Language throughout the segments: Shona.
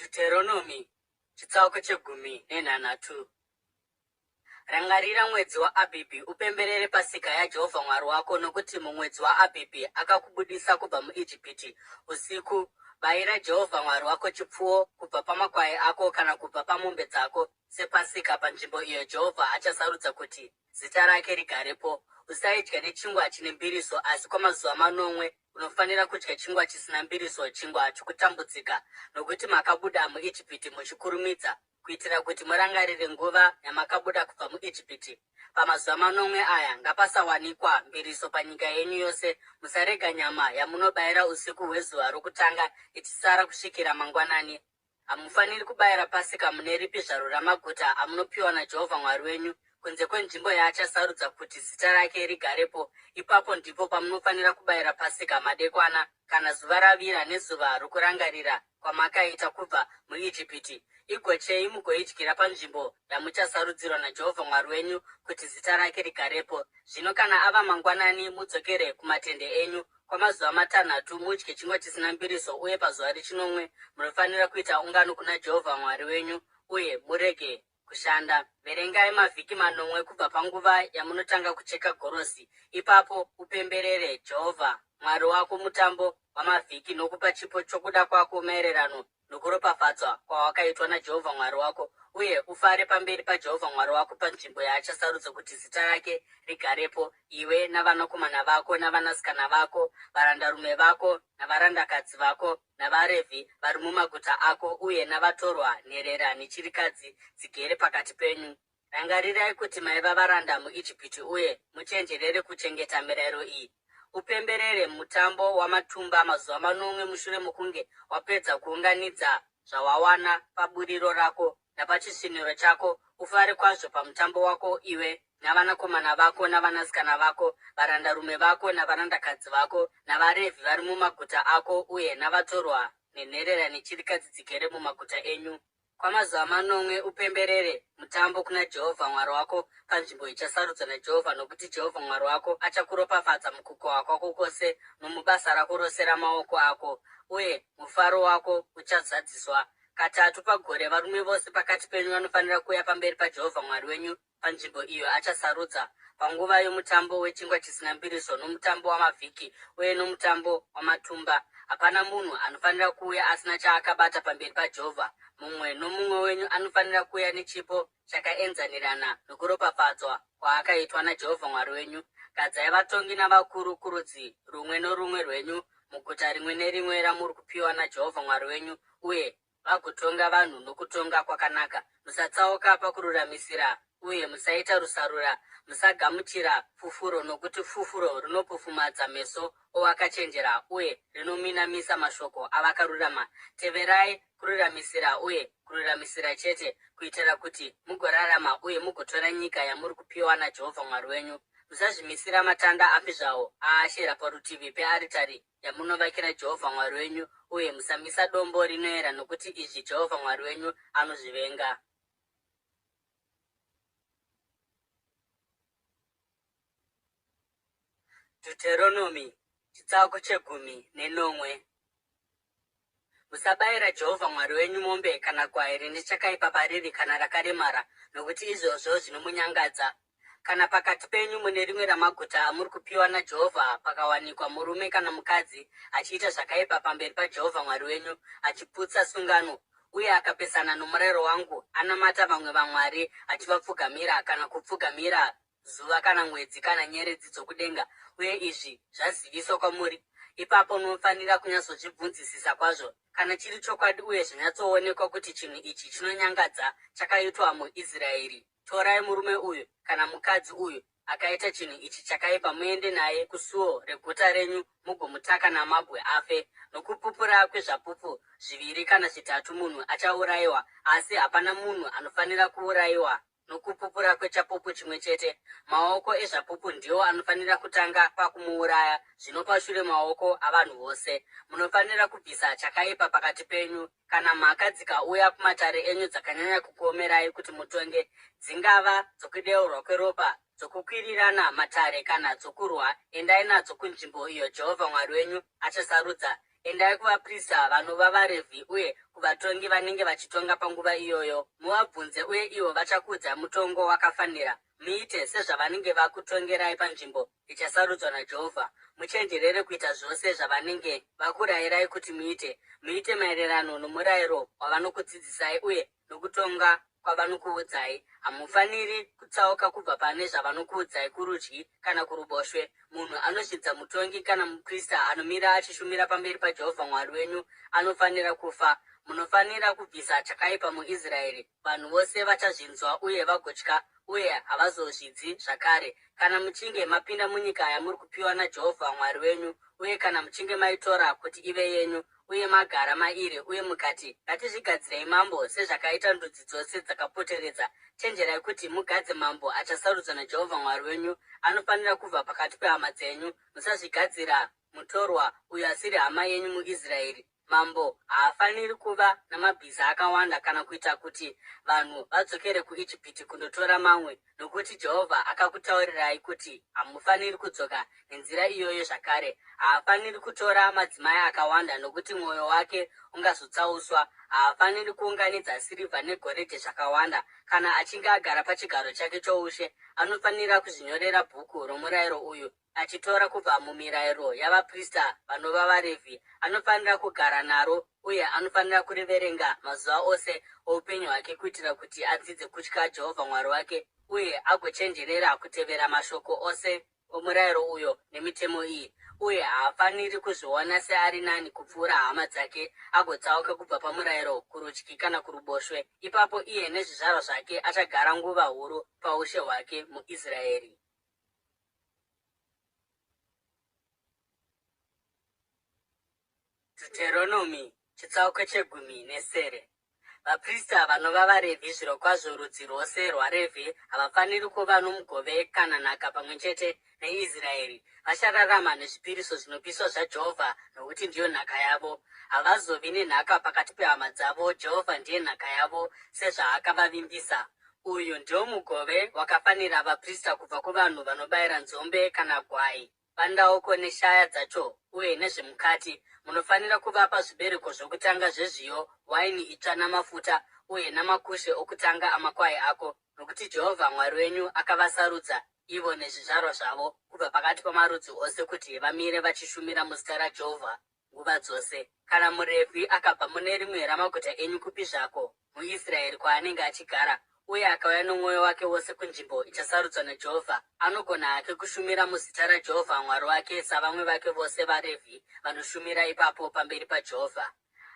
Deuteronomy chitsauko chegumi nenhanhatu. Rangarira mwedzi waAbhibhi upemberere Pasika yaJehovha Mwari wako, nokuti mumwedzi waAbhibhi akakubudisa kubva muIjipiti usiku. Bayira Jehovha Mwari wako chipfuwo kubva pamakwai ako kana kubva pamombe dzako sePasika panzvimbo iyo Jehovha achasarudza kuti zita rake rigarepo. Usaidya nechingwa chine mbiriso, asi kwamazuva manomwe unofanira kudya chingwa chisina mbiriso, chingwa chokutambudzika, nokuti makabuda muIjipiti muchikurumidza, kuitira kuti murangarire nguva yamakabuda kubva muIjipiti. Pamazuva manomwe aya ngapasawanikwa mbiriso panyika yenyu yose. Musarega nyama yamunobayira usiku hwezuva rokutanga ichisara kusvikira mangwanani. Hamufaniri kubayira Pasika mune ripi zvaro ramaguta amunopiwa naJehovha Mwari wenyu, kunze kwenzvimbo yaachasarudza kuti zita rake rigarepo. Ipapo ndipo pamunofanira kubayira Pasika madekwana, kana zuva ravira, nezuva rokurangarira kwamakaita kubva muIjipiti. Igochei mugoidyira panzvimbo yamuchasarudzirwa naJehovha Mwari wenyu kuti zita rake rigarepo. Zvino kana ava mangwanani, mudzokere kumatende enyu. Kwamazuva matanhatu mudye chingwa chisina mbiriso, uye pazuva rechinomwe munofanira kuita ungano kuna Jehovha Mwari wenyu uye murege kushanda. Verengai mavhiki manomwe kubva panguva yamunotanga kucheka gorosi. Ipapo upemberere Jehovha Mwari wako mutambo wamavhiki nokupa chipo chokuda kwako maererano nokuropafadzwa kwawakaitwa naJehovha Mwari wako, uye ufare pamberi paJehovha Mwari wako panzvimbo yaachasarudza kuti zita rake rigarepo, iwe navanakomana vako navanasikana vako, varandarume vako navarandakadzi vako, navaRevhi vari mumaguta ako, uye navatorwa, nherera nechirikadzi dzigere pakati penyu. Rangarirai kuti maiva varanda muIjipiti uye muchenjerere kuchengeta mirayiro iyi. Upemberere Mutambo waMatumba mazuva manomwe mushure mokunge wapedza kuunganidza zvawawana paburiro rako napachisviniro chako. Ufare kwazvo pamutambo wako iwe navanakomana vako navanasikana vako, varandarume vako navarandakadzi vako, navaRevhi vari mumaguta ako uye navatorwa nenherera nechirikadzi dzigere mumaguta enyu. Kwamazuva manomwe upemberere mutambo kuna Jehovha Mwari wako panzvimbo ichasarudzwa naJehovha, nokuti Jehovha Mwari wako achakuropafadza mukukohwa kwako kwose nomubasa rako rose ramaoko ako, uye mufaro wako uchazadziswa. Katatu pagore varume vose pakati penyu vanofanira kuuya pamberi paJehovha Mwari wenyu panzvimbo iyo achasarudza, panguva yoMutambo weChingwa Chisina Mbiriso, noMutambo waMavhiki, uye noMutambo waMatumba. Hapana munhu anofanira kuuya asina chaakabata pamberi paJehovha. Mumwe nomumwe wenyu anofanira kuuya nechipo chakaenzanirana nokuropafadzwa kwaakaitwa naJehovha Mwari wenyu. Gadzai vatongi navakuru kurudzi rumwe norumwe rwenyu muguta rimwe nerimwe ramuri kupiwa naJehovha Mwari wenyu, uye vagotonga vanhu nokutonga kwakanaka. Musatsauka pakururamisira uye musaita rusarura. Musagamuchira fufuro, nokuti fufuro rinopofumadza meso owakachenjera uye rinominamisa mashoko avakarurama. Teverai kururamisira uye kururamisira chete, kuitira kuti mugorarama uye mugotora nyika yamuri kupiwa naJehovha Mwari wenyu. Musazvimisira matanda api zvawo aAshera parutivi pearitari yamunovakira Jehovha Mwari wenyu, uye musamisa dombo rinoera, nokuti izvi Jehovha Mwari wenyu anozvivenga. Deuteronomy chitsauko chegumi nenomwe. Musabayira Jehovha Mwari wenyu mombe kana gwai rine chakaipa pariri kana rakaremara, nokuti izvozvo zvinomunyangadza. Kana pakati penyu mune rimwe ramaguta amuri kupiwa naJehovha pakawanikwa murume kana mukadzi achiita zvakaipa pamberi paJehovha Mwari wenyu, achiputsa sungano uye akapesana nomurayiro wangu, anamata vamwe vamwari achivapfugamira kana kupfugamira zuva kana mwedzi kana nyeredzi dzokudenga, uye izvi zvaziviswa kwamuri, ipapo munofanira kunyatsozvibvunzisisa kwazvo. Kana chiri chokwadi uye zvanyatsoonekwa kuti chinhu ichi chinonyangadza chakaitwa muIsraeri, Torai murume uyu kana mukadzi uyu akaita chinhu ichi chakaipa muende naye kusuo reguta renyu mugomutaka namabwe afe. Nokupupura kwezvapupu zviviri kana zvitatu munhu achaurayiwa, asi hapana munhu anofanira kuurayiwa nokupupura kwechapupu chimwe chete. Maoko ezvapupu ndiwo anofanira kutanga pakumuuraya, zvino pashure maoko avanhu vose. Munofanira kubvisa chakaipa pakati penyu. Kana mhaka dzikauya kumatare enyu dzakanyanya kukuomerai kuti mutonge, dzingava dzokudeurwa kweropa, dzokukwirirana matare kana dzokurwa, endai nadzo kunzvimbo iyo Jehovha Mwari wenyu achasarudza. Endai kuvaprista vanova vaRevhi uye kuvatongi vanenge vachitonga panguva iyoyo, muvabvunze uye ivo vachakuudzai mutongo wakafanira. Muite sezvavanenge vakutongerai panzvimbo ichasarudzwa naJehovha. Muchenjerere kuita zvose zvavanenge vakurayirai kuti muite. Muite maererano nomurayiro wavanokudzidzisai uye nokutonga kwavanokuudzai. Hamufaniri kutsauka kubva pane zvavanokuudzai kurudyi kana kuruboshwe. Munhu anozvidza mutongi kana muprista anomira achishumira pamberi paJehovha Mwari wenyu anofanira kufa. Munofanira kubvisa chakaipa muIsraeri. Vanhu vose vachazvinzwa uye vagotya, uye havazozvidzi zvakare. Kana muchinge mapinda munyika yamuri kupiwa naJehovha Mwari wenyu, uye kana muchinge maitora kuti ive yenyu, uye magara mairi, uye mukati, Ngatizvigadzirei mambo sezvakaita ndudzi dzose dzakapoteredza, chenjerai kuti mugadze mambo achasarudzwa naJehovha Mwari wenyu, anofanira kubva pakati pehama dzenyu. Musazvigadzira mutorwa uyo asiri hama yenyu muIsraeri. Mambo haafaniri kuva namabhiza akawanda kana kuita kuti vanhu vadzokere kuIjipiti kundotora mamwe, nokuti Jehovha akakutaurirai kuti hamufaniri kudzoka nenzira iyoyo zvakare. Haafaniri kutora madzimai akawanda, nokuti mwoyo wake ungazotsauswa. Haafaniri kuunganidza sirivha negoridhe zvakawanda. Kana achinge agara pachigaro chake choushe, anofanira kuzvinyorera bhuku romurayiro uyu achitora kubva mumirayiro yavaprista vanova vaRevhi, anofanira kugara naro uye anofanira kuriverenga mazuva ose oupenyu hwake kuitira kuti adzidze kutya Jehovha Mwari wake uye agochenjerera kutevera mashoko ose omurayiro uyo nemitemo iyi, uye haafaniri kuzviona seari nani kupfuura hama dzake agotsauka kubva pamurayiro kurudyi kana kuruboshwe. Ipapo iye nezvizvarwa zvake achagara nguva huru paushe hwake muIsraeri. Deuteronomy chitsauko chegumi nesere. Vaprista vanova vaRevhi zvirokwazvo rudzi rwose rwaRevhi havafaniri kuva nomugove kana nhaka pamwe chete neIsraeri. Vachararama nezvipiriso zvinopiswa zvaJehovha nokuti ndiyo nhaka yavo. Havazovi nenhaka pakati pehama dzavo, Jehovha ndiye nhaka yavo sezvaakavavimbisa. Uyu ndiwo mugove wakafanira vaprista kubva kuvanhu vanobayira nzombe kana gwai, bandauko neshaya dzacho uye nezvemukati. Munofanira kuvapa zvibereko zvokutanga zvezviyo, waini itsva namafuta, uye namakushe okutanga amakwai ako, nokuti Jehovha Mwari wenyu akavasarudza ivo nezvizvarwa zvavo kubva pakati pamarudzi ose kuti vamire vachishumira muzita raJehovha nguva dzose. Kana muRevhi akabva mune rimwe ramaguta enyu kupi zvako muIsraeri kwaanenge achigara, uye akauya nomwoyo wake wose kunzvimbo ichasarudzwa naJehovha, anogona hake kushumira muzita raJehovha Mwari wake savamwe vake vose vaRevhi vanoshumira ipapo pamberi paJehovha.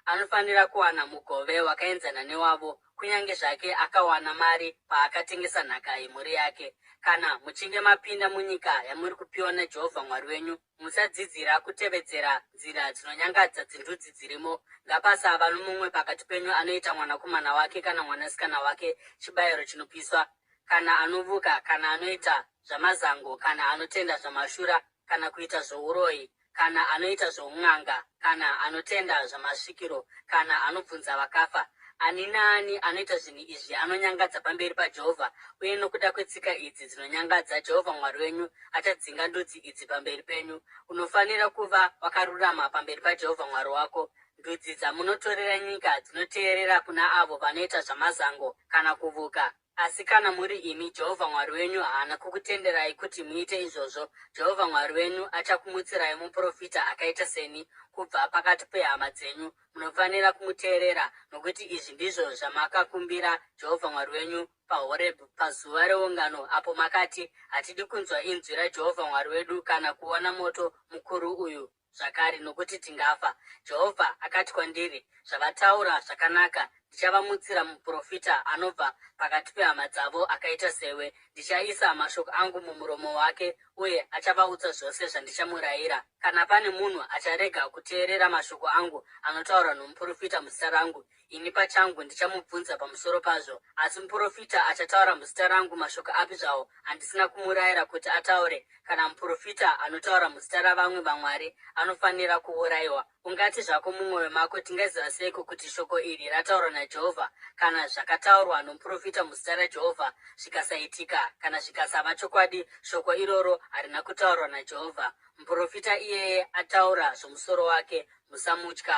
Anofanira kuwana mugove wakaenzana newavo, kunyange zvake akawana mari paakatengesa nhaka yemhuri yake. Kana muchinge mapinda munyika yamuri kupiwa naJehovha Mwari wenyu, Musadzidzira kutevedzera nzira dzinonyangadza dzendudzi dzirimo. Ngapasava nomumwe pakati penyu anoita mwanakomana wake kana mwanasikana wake chibayiro chinopiswa, kana anovuka, kana anoita zvamazango, kana anotenda zvamashura, kana kuita zvouroyi, kana anoita zvoun'anga, kana anotenda zvamasvikiro, kana anobvunza vakafa. Ani naani anoita zvinhu izvi anonyangadza pamberi paJehovha, uye nokuda kwetsika idzi dzinonyangadza, Jehovha Mwari wenyu achadzinga ndudzi idzi pamberi penyu. Unofanira kuva wakarurama pamberi paJehovha Mwari wako. Ndudzi dzamunotorera nyika dzinoteerera kuna avo vanoita zvamazango kana kuvuka. Asi kana muri imi, Jehovha Mwari wenyu haana kukutenderai kuti muite izvozvo. Jehovha Mwari wenyu achakumutsirai muprofita akaita seni kubva pakati pehama dzenyu. Munofanira kumuteerera, nokuti izvi ndizvo zvamakakumbira Jehovha Mwari wenyu paHorebhi pazuva reungano, apo makati, Hatidi kunzwa inzwi raJehovha Mwari wedu kana kuona moto mukuru uyu zvakare, nokuti tingafa. Jehovha akati kwandiri, Zvavataura zvakanaka. Ndichavamutsira muprofita anobva pakati pehama dzavo akaita sewe. Ndichaisa mashoko angu mumuromo wake, uye achavaudza zvose zvandichamurayira. Kana pane munhu acharega kuteerera mashoko angu anotaurwa nomuprofita muzita rangu, ini pachangu ndichamubvunza pamusoro pazvo. Asi muprofita achataura muzita rangu mashoko api zvawo andisina kumurayira kuti ataure, kana muprofita anotaura muzita ravamwe vamwari, anofanira kuurayiwa. Ungati zvako mumwoyo mako, Tingaziva seiko kuti shoko iri rataurwa naJehovha kana zvakataurwa nomuprofita muzita raJehovha zvikasaitika kana zvikasava chokwadi, shoko iroro harina kutaurwa naJehovha. Muprofita iyeye ataura zvomusoro wake. Musamutya.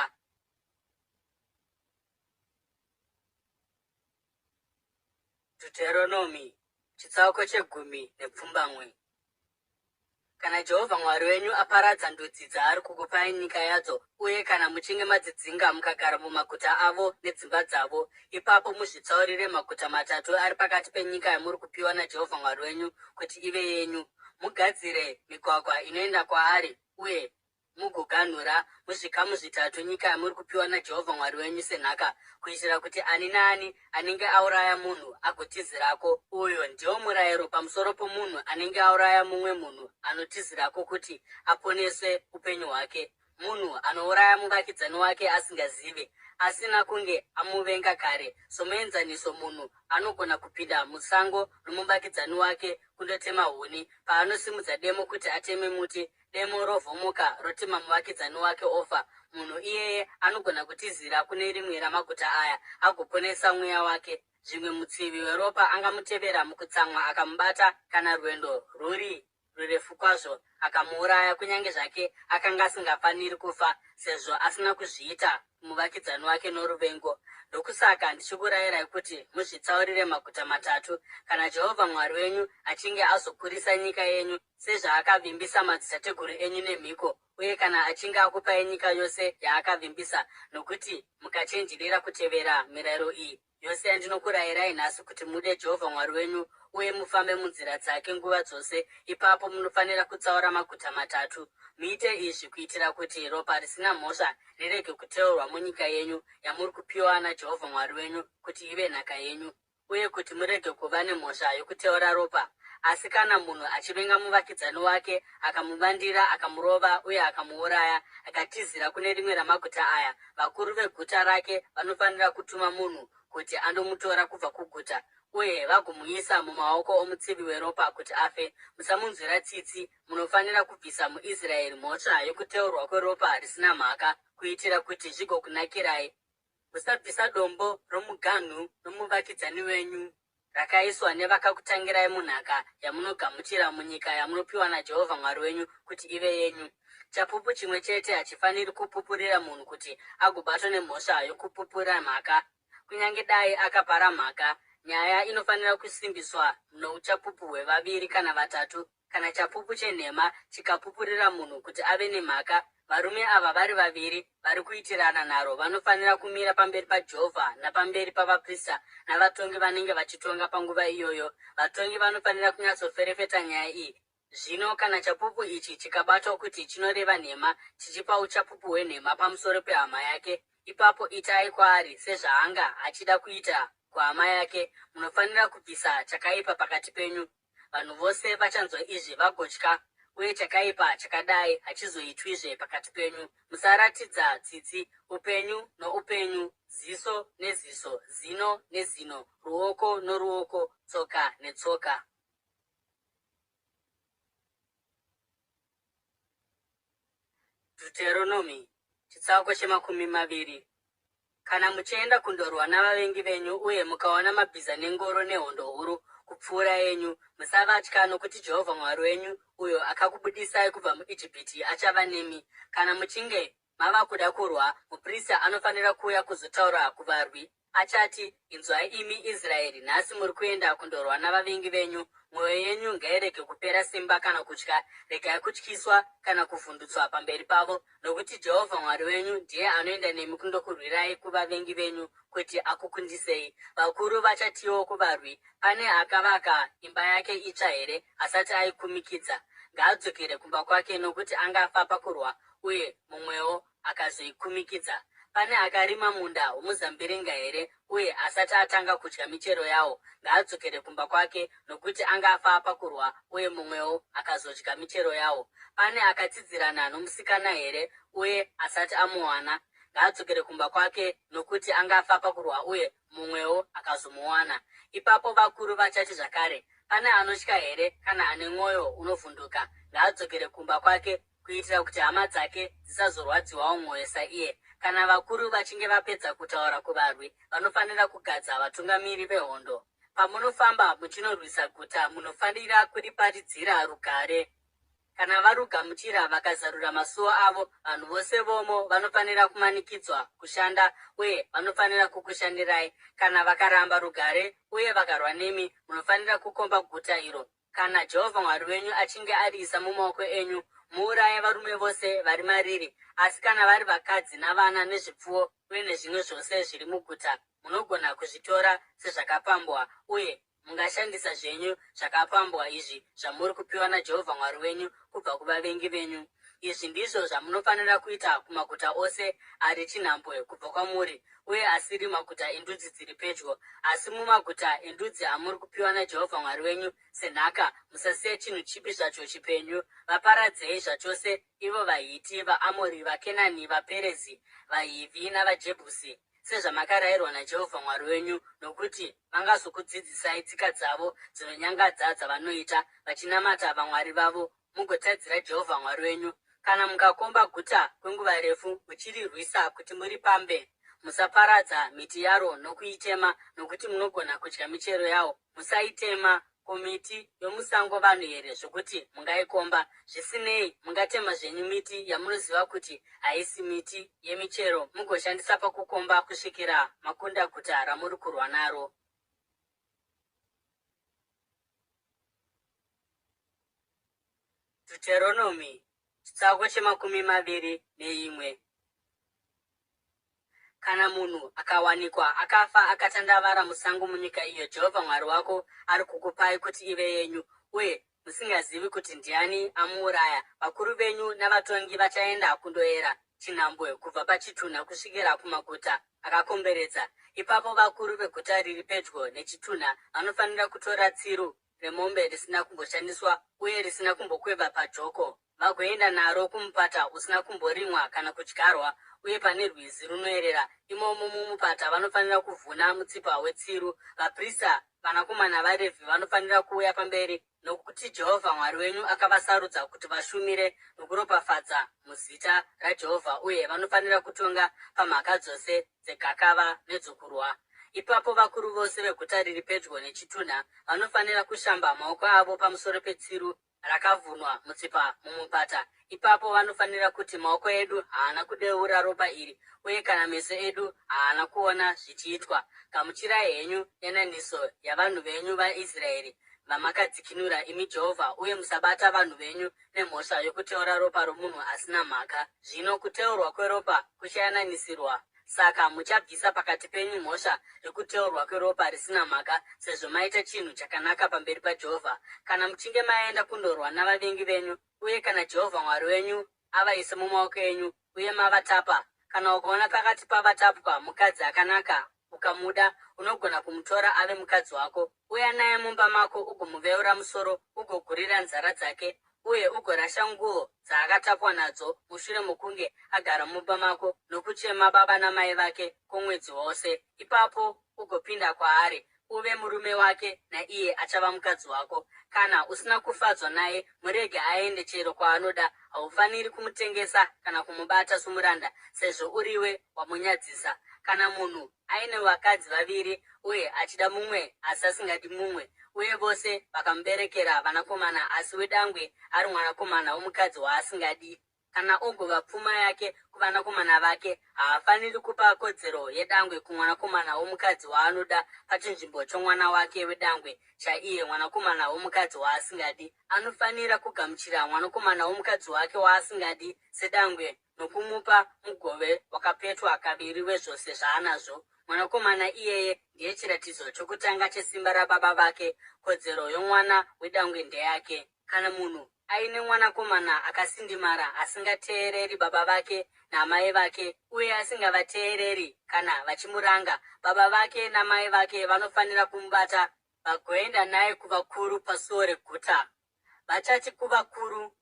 Deuteronomy chitsauko chegumi nepfumbamwe. Kana Jehovha Mwari wenyu aparadza ndudzi dzaari kukupai nyika yadzo uye kana muchinge madzidzinga mukagara mumaguta avo nedzimba dzavo, ipapo muzvitsaurire maguta matatu ari pakati penyika yamuri kupiwa naJehovha Mwari wenyu kuti ive yenyu. Mugadzire migwagwa inoenda kwaari uye mugoganhura muzvikamu zvitatu nyika yamuri kupiwa naJehovha Mwari wenyu senhaka, kuitira kuti ani naani anenge auraya munhu agotizirako. Uyu ndiwo murayiro pamusoro pomunhu anenge auraya mumwe munhu anotizirako kuti aponese upenyu hwake, munhu anouraya muvakidzani wake asingazivi, asina kunge amuvenga kare. Somuenzaniso, munhu anogona kupinda musango nomuvakidzani wake kundotema huni. Paanosimudza demo kuti ateme muti, demo rovhomoka rotema muvakidzani wake ofa, munhu iyeye anogona kutizira kune rimwe ramaguta aya agoponesa mweya wake. Zvimwe mutsivi weropa angamutevera mukutsamwa akamubata kana rwendo rwuri rurefu kwazvo akamuuraya kunyange zvake akanga asingafaniri kufa sezvo asina kuzviita kumuvakidzani wake noruvengo. Ndokusaka ndichikurayirai kuti muzvitsaurire maguta matatu. Kana Jehovha Mwari wenyu achinge azokurisa nyika yenyu sezvaakavimbisa madzitateguru enyu nemhiko, uye kana achinge akupai nyika yose yaakavimbisa, nokuti mukachenjerera kutevera mirayiro iyi yose yandinokurayirai nhasi kuti mude Jehovha Mwari wenyu uye mufambe munzira dzake nguva dzose, ipapo munofanira kutsaura maguta matatu. Muite izvi kuitira kuti ropa risina mhosva rirege kuteurwa munyika yenyu yamuri kupiwa naJehovha Mwari wenyu kuti ive nhaka yenyu. uye kuti murege kuva nemhosva yokuteura ropa. Asi kana munhu achivenga muvakidzani wake, akamuvandira, akamurova uye akamuuraya, akatizira kune rimwe ramaguta aya, vakuru veguta rake vanofanira kutuma munhu kuti andomutora kubva kuguta uye vagomuisa mumaoko omutsivi weropa kuti afe. Musamunzwira tsitsi. Munofanira kubvisa muIsraeri mhosva yokuteurwa kweropa risina mhaka, kuitira kuti zvigokunakirai. Musabvisa dombo romuganhu nomuvakidzani wenyu rakaiswa nevakakutangirai munhaka yamunogamuchira munyika yamunopiwa naJehovha Mwari wenyu kuti ive yenyu. Chapupu chimwe chete hachifaniri kupupurira munhu kuti agobatwa nemhosva yokupupura mhaka. Kunyange dai akapara mhaka, nyaya inofanira kusimbiswa nouchapupu hwevaviri kana vatatu. Kana chapupu chenhema chikapupurira munhu kuti ave nemhaka, varume ava vari vaviri vari kuitirana nharo vanofanira kumira pamberi paJehovha napamberi pavaprista navatongi vanenge vachitonga panguva iyoyo. Vatongi vanofanira kunyatsoferefeta nyaya iyi. Zvino kana chapupu ichi chikabatwa kuti chinoreva nhema, chichipa uchapupu hwenhema pamusoro pehama yake, ipapo itai kwaari sezvaanga achida kuita kuhama yake. Munofanira kubvisa chakaipa pakati penyu. Vanhu vose vachanzwa izvi vagotya, uye chakaipa chakadai hachizoitwizve pakati penyu. Musaratidza tsitsi, upenyu noupenyu, ziso neziso, zino nezino, ruoko noruoko, tsoka netsoka. Dhuteronomi chitsauko chemakumi maviri. Kana muchienda kundorwa navavengi venyu uye mukaona mabhiza nengoro nehondo huru kupfuura yenyu, musavatya, nokuti Jehovha Mwari wenyu, uyo akakubudisai kubva muIjipiti, achava nemi. Kana muchinge mava kuda kurwa, muprista anofanira kuuya kuzotaura kuvarwi. Achati, Inzwai imi Israeri, nhasi muri kuenda kundorwa navavengi venyu. Mwoyo yenyu ngairege kupera simba kana kutya. Regai kutyiswa kana kuvhundutswa pamberi pavo, nokuti Jehovha Mwari wenyu ndiye anoenda nemi kundokurwirai kuvavengi venyu kuti akukundisei. Vakuru vachatiwo kuvarwi, Pane akavaka imba yake itsva here asati aikumikidza? Ngaadzokere kumba kwake, nokuti angafa pakurwa uye mumwewo akazoikumikidza. Pane akarima munda womuzambiringa here uye asati atanga kudya michero yawo? Ngaadzokere kumba kwake, nokuti angafa pakurwa uye mumwewo akazodya michero yawo. Pane akatsidzirana nomusikana here uye asati amuwana? Ngaadzokere kumba kwake, nokuti angafa pakurwa uye mumwewo akazomuwana. Ipapo vakuru vachati zvakare, Pane anotya here kana ane mwoyo unovhunduka? Ngaadzokere kumba kwake, kuitira kuti hama dzake dzisazorwadziwawo mwoyo saiye. Kana vakuru vachinge vapedza kutaura kuvarwi, vanofanira kugadza vatungamiri vehondo. Pamunofamba muchinorwisa guta, munofanira kuriparidzira rugare. Kana varugamuchira vakazarura masuo avo, vanhu vose vomo vanofanira kumanikidzwa kushanda uye vanofanira kukushandirai. Kana vakaramba rugare uye vakarwa nemi, munofanira kukomba guta iro. Kana Jehovha Mwari wenyu achinge ariisa mumaoko enyu, muuraye varume vose vari mariri. Asi kana vari vakadzi navana nezvipfuwo uye nezvimwe zvose zviri muguta, munogona kuzvitora sezvakapambwa uye mungashandisa zvenyu zvakapambwa izvi zvamuri kupiwa naJehovha Mwari wenyu kubva kuvavengi venyu. Izvi ndizvo zvamunofanira kuita kumaguta ose ari chinhambwe kubva kwamuri uye asiri maguta endudzi dziri pedyo. Asi mumaguta endudzi amuri kupiwa naJehovha Mwari wenyu senhaka, musasiya chinhu chipi zvacho chipenyu. Vaparadzei zvachose, ivo vaHiti, vaAmori, vaKenani, vaPerezi, vaHivhi navaJebhusi, sezvamakarayirwa naJehovha Mwari wenyu, nokuti vangazokudzidzisai tsika dzavo dzinonyangadza dzavanoita vachinamata vamwari vavo, mugotadzira Jehovha Mwari wenyu. Kana mukakomba guta kwenguva refu muchirirwisa kuti muripambe, musaparadza miti yaro nokuitema, nokuti munogona kudya michero yawo. Musaitema. Ko miti yomusango vanhu here zvokuti mungaikomba? Zvisinei, mungatema zvenyu miti yamunoziva kuti haisi miti yemichero mugoshandisa pakukomba kusvikira makunda guta ramuri kurwa naro. Dhuteronomi chitsauko chemakumi maviri neimwe. Kana munhu akawanikwa akafa akatandavara musango munyika iyo Jehovha Mwari wako ari kukupai kuti ive yenyu, uye musingazivi kuti ndiani amuuraya, vakuru venyu navatongi vachaenda kundoyera chinhambwe kubva pachitunha kusvikira kumaguta akakomberedza. Ipapo vakuru veguta riri pedyo nechitunha vanofanira kutora tsiru remombe risina kumboshandiswa uye risina kumbokweva pajoko, vagoenda naro kumupata usina kumborimwa kana kudyarwa uye pane rwizi runoerera. Imomo mumupata vanofanira kuvhuna mutsipa wetsiru. Vaprista, vanakomana vaRevhi, vanofanira kuuya pamberi, nokuti Jehovha Mwari wenyu akavasarudza kuti vashumire nokuropafadza muzita raJehovha, uye vanofanira kutonga pamhaka dzose dzegakava nedzokurwa. Ipapo vakuru vose veguta riri pedyo nechitunha vanofanira kushamba maoko avo pamusoro petsiru rakavhunwa mutsipa mumupata. Ipapo vanofanira kuti, Maoko edu haana kudeura ropa iri, uye kana meso edu haana kuona zvichiitwa. Gamuchirai henyu yananiso yavanhu venyu vaIsraeri vamakadzikinura, imi Jehovha, uye musabata vanhu venyu nemhosva yokuteura ropa romunhu asina mhaka. Zvino kuteurwa kweropa kuchayananisirwa. Saka muchabvisa pakati penyu mhosva yokuteurwa kweropa risina mhaka, sezvo maita chinhu chakanaka pamberi paJehovha. Kana muchinge maenda kundorwa navavengi venyu, uye kana Jehovha Mwari wenyu avaisa mumaoko enyu uye mavatapa, kana ukaona pakati pavatapwa mukadzi akanaka ukamuda, unogona kumutora ave mukadzi wako. Uya naye mumba mako ugomuveura musoro, ugogurira nzara dzake, uye ugorasha nguo dzaakatapwa nadzo mushure mokunge agara mumba mako nokuchema baba namai vake kwomwedzi wose. Ipapo ugopinda kwaari, uve murume wake naiye achava mukadzi wako. Kana usina kufadzwa naye, murege aende chero kwaanoda. Haufaniri kumutengesa kana kumubata somuranda, sezvo uriwe wamunyadzisa. Kana munhu aine vakadzi vaviri uye achida mumwe asi asingadi mumwe, uye vose vakamuberekera vanakomana asi wedangwe ari mwanakomana womukadzi waasingadi, kana ogova pfuma yake kuvanakomana vake, haafaniri kupa kodzero yedangwe kumwanakomana womukadzi waanoda pachinzvimbo chomwana wake wedangwe chaiye, mwanakomana womukadzi waasingadi. Anofanira kugamuchira mwanakomana womukadzi wake waasingadi sedangwe nokumupa mugove wakapetwa kaviri wezvose zvaanazvo. Mwanakomana iyeye ndiye chiratidzo chokutanga chesimba rababa vake, kodzero yomwana wedangwe ndeyake. Kana munhu aine mwanakomana akasindimara asingateereri baba vake naamai vake uye asingavateereri kana vachimuranga, baba vake namai vake vanofanira kumubata vagoenda naye kuvakuru pasuo reguta. Vachati kuvakuru,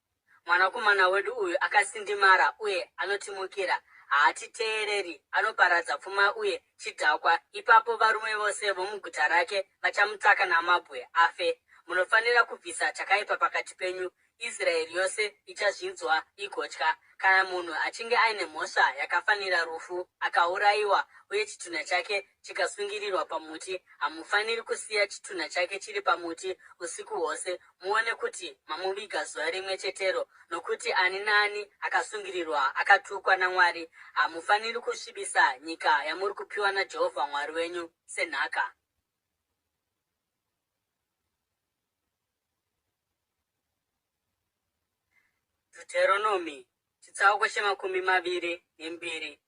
Mwanakomana wedu uyu akasindimara uye anotimukira, haatiteereri, anoparadza pfuma uye chidhakwa. Ipapo varume vose vomuguta rake vachamutaka namabwe afe. Munofanira kubvisa chakaipa pakati penyu. Israeri yose ichazvinzwa igotya. Kana munhu achinge aine mhosva yakafanira rufu, akaurayiwa uye chitunha chake chikasungirirwa pamuti, hamufaniri kusiya chitunha chake chiri pamuti usiku hwose, muone kuti mamuviga zuva rimwe chetero, nokuti ani naani akasungirirwa akatukwa naMwari. Hamufaniri kusvibisa nyika yamuri kupiwa naJehovha Mwari wenyu senhaka. Dhuteronomi chitsauko che22.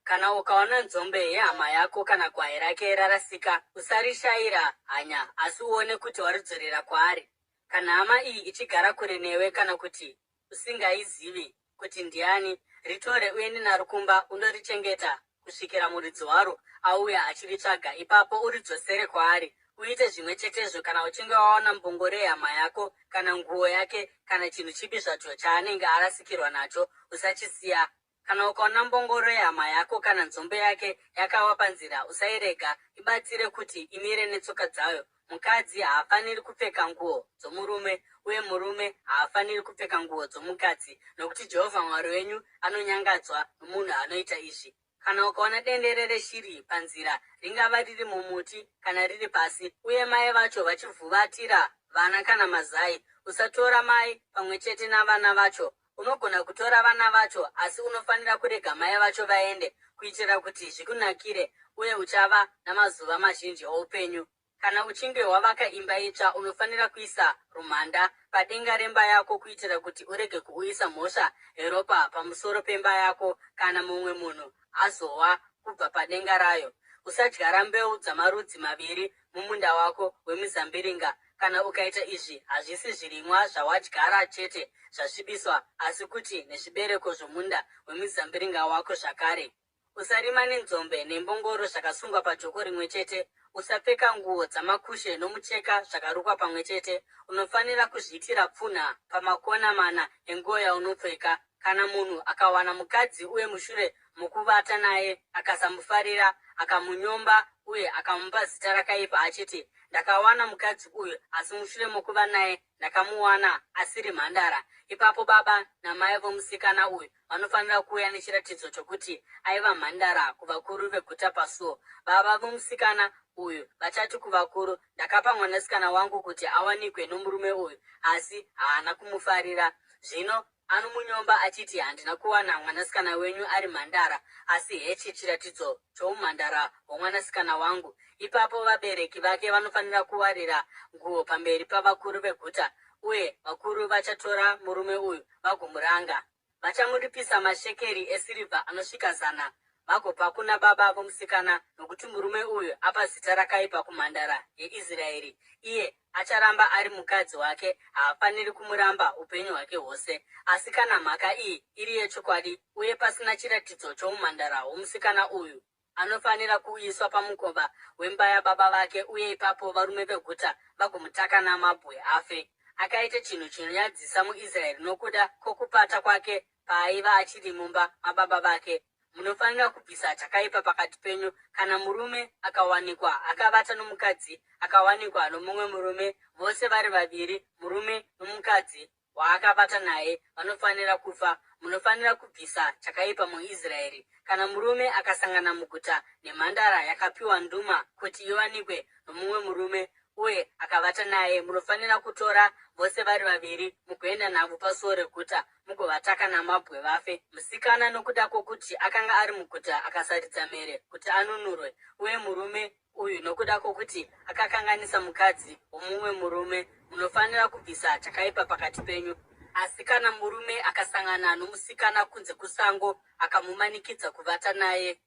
Kana ukaona nzombe yehama yako kana gwai rake rarasika, usarishayira hanya asi uone kuti waridzorera kwaari. Kana hama iyi ichigara kure newe kana kuti usingaizivi kuti ndiani, ritore uende naro kumba undorichengeta kusvikira muridzi waro auya achiritsvaga, ipapo uridzosere kwaari. Uite zvimwe chetezvo kana uchinge wawana mbongoro yehama yako kana nguo yake kana chinhu chipi zvacho chaanenge arasikirwa nacho, usachisiya. Kana ukaona mbongoro yehama yako kana nzombe yake yakawa panzira, usairega. Ibatsire kuti imire netsoka dzayo. Mukadzi haafaniri kupfeka nguo dzomurume, uye murume haafaniri kupfeka nguo dzomukadzi, nokuti Jehovha Mwari wenyu anonyangadzwa nomunhu anoita izvi. Kana ukaona dendere reshiri panzira, ringava riri mumuti kana riri pasi, uye mai vacho vachivhuvatira vana kana mazai, usatora mai pamwe chete navana vacho. Unogona kutora vana vacho, asi unofanira kurega mai vacho vaende, kuitira kuti zvikunakire uye uchava namazuva mazhinji oupenyu. Kana uchinge wavaka imba itsva, unofanira kuisa rumhanda padenga remba yako kuitira kuti urege kuuyisa mhosva yeropa pamusoro pemba yako kana mumwe munhu azowa kubva padenga rayo. Usadyara mbeu dzamarudzi maviri mumunda wako wemizambiringa. Kana ukaita izvi, hazvisi zvirimwa zvawadyara chete zvasvibiswa, asi kuti nezvibereko zvomunda wemizambiringa wako zvakare. Usarima nenzombe nembongoro zvakasungwa pajoko rimwe chete. Usapfeka nguo dzamakushe nomucheka zvakarukwa pamwe chete. Unofanira kuzviitira pfunha pamakona mana enguo yaunopfeka. Kana munhu akawana mukadzi uye mushure mokuvata naye akasamufarira, akamunyomba uye akamupa zita rakaipa achiti, Ndakawana mukadzi uyu asi mushure mokuva naye ndakamuwana asiri mhandara, ipapo baba namai vomusikana uyu vanofanira kuuya nechiratidzo chokuti aiva mhandara kuvakuru veguta pasuo. Baba vomusikana uyu vachati kuvakuru, Ndakapa mwanasikana wangu kuti awanikwe nomurume uyu, asi haana kumufarira. Zvino Anomunyomba achiti, Handina kuwana mwanasikana wenyu ari mhandara, asi hechi chiratidzo choumhandara hwomwanasikana wangu. Ipapo vabereki vake vanofanira kuwarira nguo pamberi pavakuru veguta, uye vakuru vachatora murume uyu vagomuranga. Vachamuripisa mashekeri esirivha anosvika zana vagopa kuna baba vomusikana, nokuti murume uyu apa zita rakaipa kumhandara yeIsraeri. Iye acharamba ari mukadzi wake, haafaniri kumuramba upenyu hwake hwose. Asi kana mhaka iyi iri yechokwadi uye pasina chiratidzo choumhandara hwomusikana uyu, anofanira kuuyiswa pamukova wemba yababa vake uye ipapo varume veguta vagomutaka namabwe afe. Akaita chinhu chinonyadzisa muIsraeri nokuda kwokupata kwake paaiva achiri mumba mababa vake. Munofanira kubvisa chakaipa pakati penyu. Kana murume akawanikwa akavata nomukadzi akawanikwa nomumwe murume, vose vari vaviri murume nomukadzi waakavata naye vanofanira kufa. Munofanira kubvisa chakaipa muIsraeri. Kana murume akasangana muguta nemhandara yakapiwa nduma kuti iwanikwe nomumwe murume, uye akavata naye, munofanira kutora vose vari vaviri mugoenda navo pasuo reguta mugovataka namabwe vafe. Musikana nokuda kwokuti akanga ari muguta akasaridza mhere kuti anunurwe, uye murume uyu nokuda kwokuti akakanganisa mukadzi womumwe murume. Munofanira kubvisa chakaipa pakati penyu. Asi kana murume akasangana nomusikana kunze kusango akamumanikidza kuvata naye,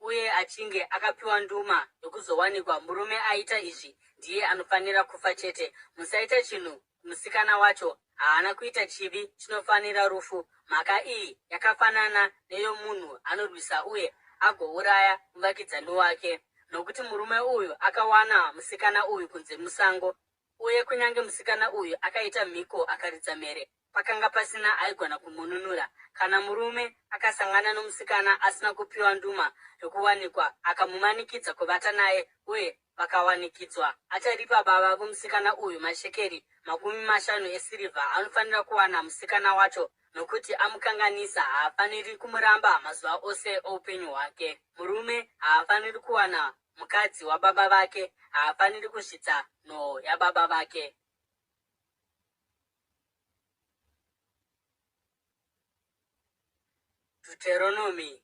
uye achinge akapiwa nduma yokuzowanikwa, murume aita izvi ndiye anofanira kufa chete. Musaita chinhu kumusikana wacho, haana kuita chivi chinofanira rufu. Mhaka iyi yakafanana neyomunhu anorwisa uye agouraya muvakidzani wake, nokuti murume uyu akawana musikana uyu kunze musango. Uye kunyange musikana uyu akaita mhiko akaridza mhere, pakanga pasina aigona kumununura. Kana murume akasangana nomusikana asina kupiwa nduma yokuwanikwa, akamumanikidza kuvata naye uye vakawanikidzwa, acharipa baba vomusikana uyu mashekeri 50 esirivha anofanira kuwana musikana wacho, nokuti amukanganisa. Haafaniri kumuramba mazuva ose oupenyu hwake. Murume haafaniri kuwana mukadzi wababa vake, haafaniri kusvitsa nhoo yababa vake. Dhuteronomi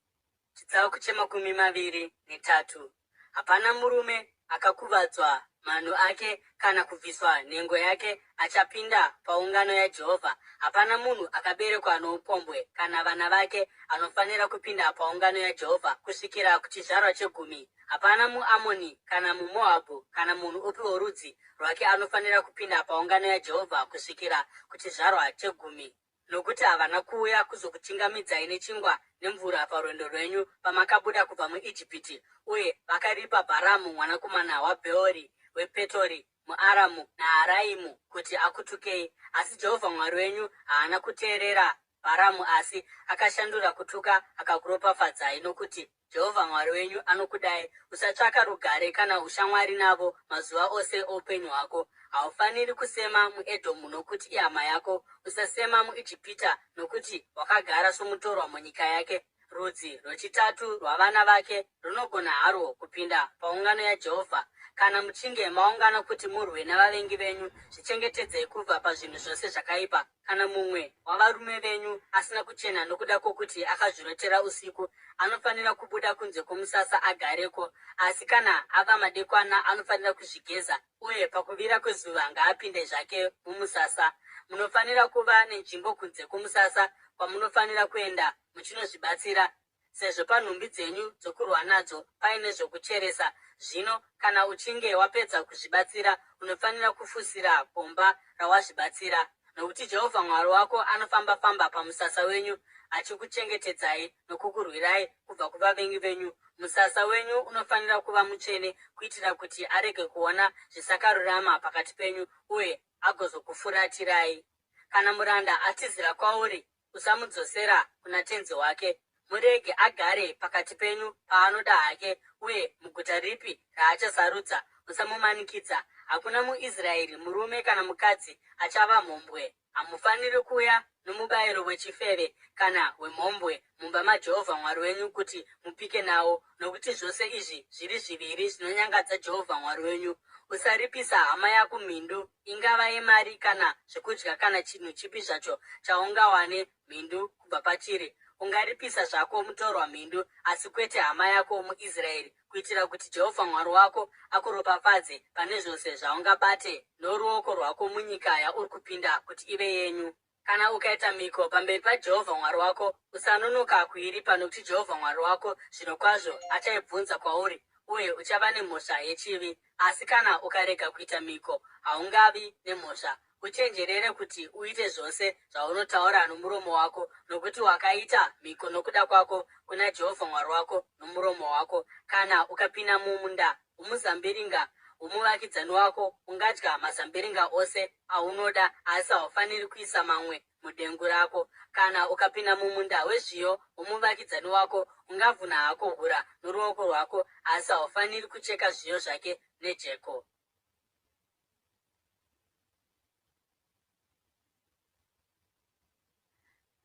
chitsauko che23. Hapana murume akakuvadzwa manhu ake kana kubviswa nhengo yake achapinda paungano yaJehovha. Hapana munhu akaberekwa noupombwe kana vana vake anofanira kupinda paungano yaJehovha kusvikira kuchizvarwa chegumi. Hapana muAmoni kana muMoabhu kana munhu upi worudzi rwake anofanira kupinda paungano yaJehovha kusvikira kuchizvarwa chegumi. Nokuti havana kuuya kuzokuchingamidzai nechingwa nemvura parwendo rwenyu pamakabuda kubva muIjipiti, uye vakaripa Bharamu mwanakomana waBheori wePetori muAramu Naharaimu kuti akutukei. Asi Jehovha Mwari wenyu haana kuteerera Bharamu asi akashandura kutuka akakuropafadzai, nokuti Jehovha Mwari wenyu anokudai. Usatsvaka rugare kana ushamwari navo mazuva ose oupenyu hwako. Haufaniri kusema muEdhomu, nokuti ihama yako. Usasema muIjipita, nokuti wakagara somutorwa munyika yake. Rudzi rwechitatu rwavana vake runogona harwo kupinda paungano yaJehovha. Kana muchinge maungana kuti murwe navavengi venyu, zvichengetedzei kubva pazvinhu zvose zvakaipa. Kana mumwe wavarume venyu asina kuchena nokuda kwokuti akazvirotera usiku, anofanira kubuda kunze kwomusasa agareko. Asi kana ava madekwana anofanira kuzvigeza, uye pakuvira kwezuva ngaapinde zvake mumusasa. Munofanira kuva nenzvimbo kunze kwomusasa kwamunofanira kuenda muchinozvibatsira, sezvo panhumbi dzenyu dzokurwa nadzo paine zvokucheresa. Zvino kana uchinge wapedza kuzvibatsira, unofanira kufusira gomba rawazvibatsira. Nokuti Jehovha Mwari wako anofamba-famba pamusasa wenyu achikuchengetedzai nokukurwirai kubva kuvavengi venyu. Musasa wenyu unofanira kuva mutsvene, kuitira kuti arege kuona zvisakarurama pakati penyu uye agozokufuratirai. Kana muranda atizira kwauri, usamudzosera kuna tenzi wake. Murege agare pakati penyu paanoda hake uye muguta ripi raachasarudza. Usamumanikidza. Hakuna muIsraeri, murume kana mukadzi, achava mhombwe. Hamufaniri kuuya nomubayiro wechifeve kana wemhombwe mumba maJehovha Mwari wenyu kuti mupike nawo, nokuti zvose izvi zviri zviviri zvinonyangadza Jehovha Mwari wenyu. Usaripisa hama yako mhindu, ingava yemari kana zvokudya kana chinhu chipi zvacho chaungawane mhindu kubva pachiri. Ungaripisa zvako mutorwa mhindu, asi kwete hama yako muIsraeri, kuitira kuti Jehovha Mwari wako akuropafadze pane zvose zvaungabate noruoko rwako munyika yauri kupinda kuti ive yenyu. Kana ukaita mhiko pamberi paJehovha Mwari wako, usanonoka kuiripa, nokuti Jehovha Mwari wako zvirokwazvo achaibvunza kwauri, uye uchava nemhosva yechivi. Asi kana ukarega kuita mhiko, haungavi nemhosva. Uchenjerere kuti uite zvose zvaunotaura nomuromo wako, nokuti wakaita mhiko nokuda kwako kuna Jehovha Mwari wako nomuromo wako. Kana ukapinda mumunda womuzambiringa womuvakidzani wako, ungadya mazambiringa ose aunoda, asi haufaniri kuisa mamwe mudengu rako. Kana ukapinda mumunda wezviyo womuvakidzani wako, ungavhuna hako hura noruoko rwako, asi haufaniri kucheka zviyo zvake nejeko.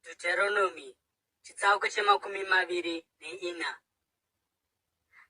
Deuteronomy chitsauko che24.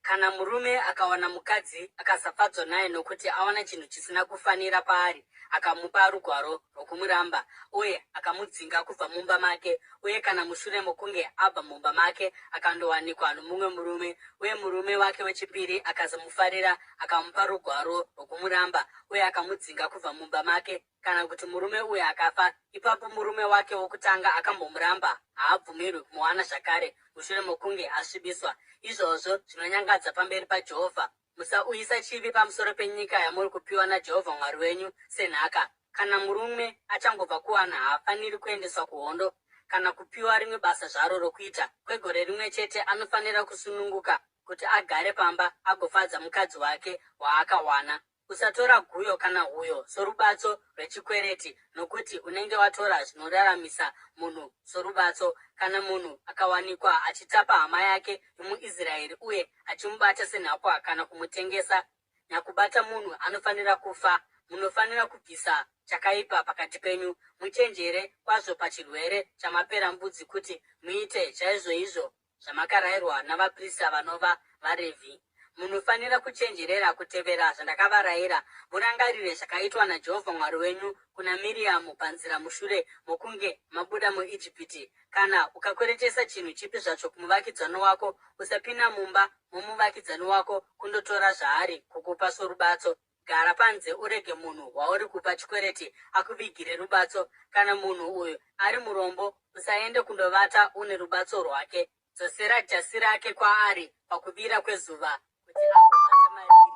Kana murume akawana mukadzi akasafadzwa naye nokuti awana chinhu chisina kufanira paari, akamupa rugwaro rwokumuramba uye akamudzinga kubva mumba make, uye kana mushure mokunge abva mumba make akandowanikwa nomumwe murume, uye murume wake wechipiri akasamufarira akamupa rugwaro rwokumuramba uye akamudzinga kubva mumba make, kana kuti murume uyu akafa, ipapo murume wake wokutanga akambomuramba haabvumirwi kumuwana zvakare mushure mokunge asvibiswa. Izvozvo zvinonyangadza pamberi paJehovha. Musauyisa chivi pamusoro penyika yamuri kupiwa naJehovha Mwari wenyu senhaka. Kana murume achangobva kuwana haafaniri kuendeswa kuhondo kana kupiwa rimwe basa zvaro rokuita. Kwegore rimwe chete anofanira kusununguka kuti agare pamba agofadza mukadzi wake waakawana. Usatora guyo kana huyo sorubatso rwechikwereti, nokuti unenge watora zvinoraramisa munhu sorubatso. Kana munhu akawanikwa achitapa hama yake yomuIsraeri uye achimubata senhapwa kana kumutengesa, nyakubata munhu anofanira kufa. Munofanira kubvisa chakaipa pakati penyu. Muchenjere kwazvo pachirwere chamaperambudzi kuti muite chaizvoizvo zvamakarayirwa navaprista vanova vaRevhi. Munofanira kuchenjerera kutevera zvandakavarayira. Murangarire zvakaitwa naJehovha Mwari wenyu kuna Miriamu panzira mushure mokunge mabuda muIjipiti. Kana ukakweretesa chinhu chipi zvacho kumuvakidzani wako, usapinda mumba momuvakidzani wako kundotora zvaari kukupa sorubatso. Gara panze urege munhu wauri kupa chikwereti akuvigire rubatso. Kana munhu uyu ari murombo, usaende kundovata une rubatso rwake. Dzosera jasi rake kwaari pakuvira kwezuva kuti agobata mariri.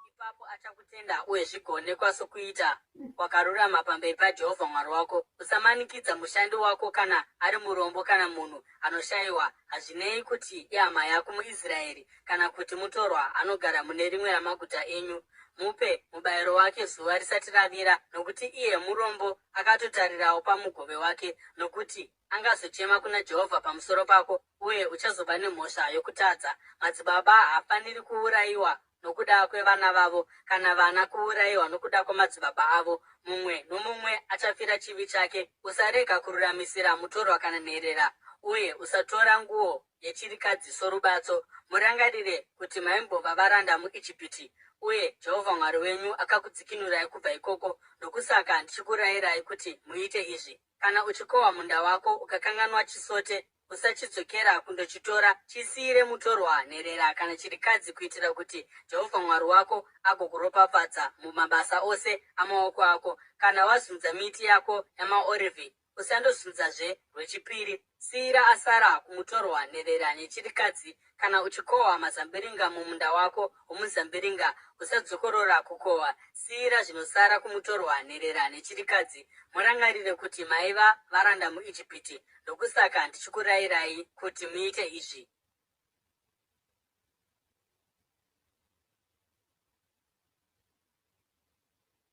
Ipapo achakutenda uye zvigoonekwa sokuita kwakarurama pamberi paJehovha Mwari wako. Usamanikidza mushandi wako kana ari murombo kana munhu anoshayiwa, hazvinei kuti ihama yako muIsraeri kana kuti mutorwa anogara mune rimwe ramaguta enyu. Mupe mubayiro wake zuva risati ravira, nokuti iye murombo akatotarirawo pamugove wake, nokuti angazochema kuna Jehovha pamusoro pako, uye uchazova nemhosva yokutadza. Madzibaba haafaniri kuurayiwa nokuda kwevana vavo, kana vana kuurayiwa nokuda kwamadzibaba avo. Mumwe nomumwe achafira chivi chake. Usarega kururamisira mutorwa kana nherera, uye usatora nguo yechirikadzi sorubatso. Murangarire kuti maimbova varanda muIjipiti, uye Jehovha Mwari wenyu akakudzikinurai kubva ikoko. Ndokusaka ndichikurayirai kuti muite izvi. Kana uchikohwa munda wako ukakanganwa chisote, usachidzokera kundochitora. Chisiyire mutorwa, nherera kana chirikadzi, kuitira kuti Jehovha Mwari wako agokuropafadza mumabasa ose amaoko ako. Kana wazunza miti yako yamaorivhi, usandozunzazve rwechipiri. Siyira asara kumutorwa, nherera nechirikadzi. Kana uchikohwa mazambiringa mumunda wako womuzambiringa, usadzokorora kukohwa. Siyira zvinosara kumutorwa, nherera nechirikadzi. Murangarire kuti maiva varanda muIjipiti, ndokusaka ndichikurayirai kuti muite izvi.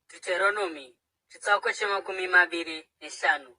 Deuteronomy chitsauko che25.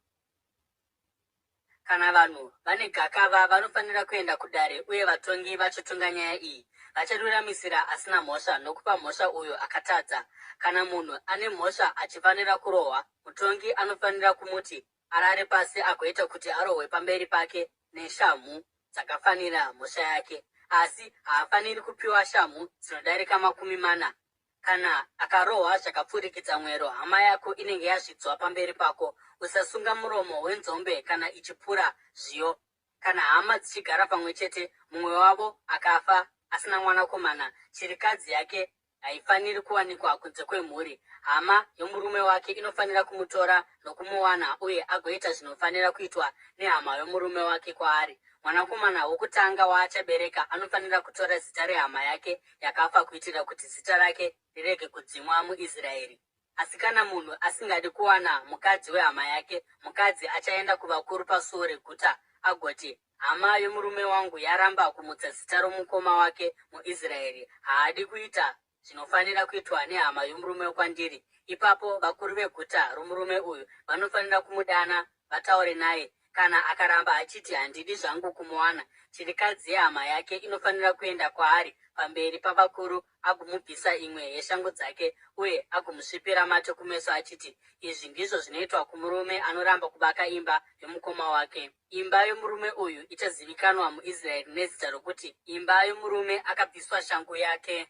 Kana vanhu vane gakava vanofanira kuenda kudare uye vatongi vachotonga nyaya iyi. Vacharuramisira asina mhosva nokupa mhosva uyo akatadza. Kana munhu ane mhosva achifanira kurohwa, mutongi anofanira kumuti arare pasi agoita kuti arohwe pamberi pake neshamhu dzakafanira mhosva yake. Asi haafaniri kupiwa shamhu dzinodarika 40. Kana akarohwa zvakapfurikidza mwero, hama yako inenge yazvidzwa pamberi pako. Usasunga muromo wenzombe kana ichipura zviyo. Kana hama dzichigara pamwe chete, mumwe wavo akafa asina mwanakomana, chirikadzi yake haifaniri kuwanikwa kunze kwemhuri. Hama yomurume wake inofanira kumutora nokumuwana uye agoita zvinofanira kuitwa nehama yomurume wake kwaari. Mwanakomana wokutanga waachabereka anofanira kutora zita rehama yake yakafa kuitira kuti zita rake rirege kudzimwa muIsraeri. Asi kana munhu asingadi kuwana mukadzi wehama yake, mukadzi achaenda kuvakuru pasuo reguta agoti, Hama yomurume wangu yaramba kumutsa zita romukoma wake muIsraeri. Haadi kuita zvinofanira kuitwa nehama yomurume kwandiri. Ipapo vakuru veguta romurume uyu vanofanira kumudana vataure naye. Kana akaramba achiti, Handidi zvangu kumuwana, chirikadzi yehama yake inofanira kuenda kwaari pamberi pavakuru agomubvisa imwe yeshangu dzake uye agomusvipira mate kumeso achiti, Izvi ndizvo zvinoitwa kumurume anoramba kuvaka imba yomukoma wake. Imba yomurume uyu ichazivikanwa muIsraeri nezita rokuti, Imba yomurume akabviswa shangu yake.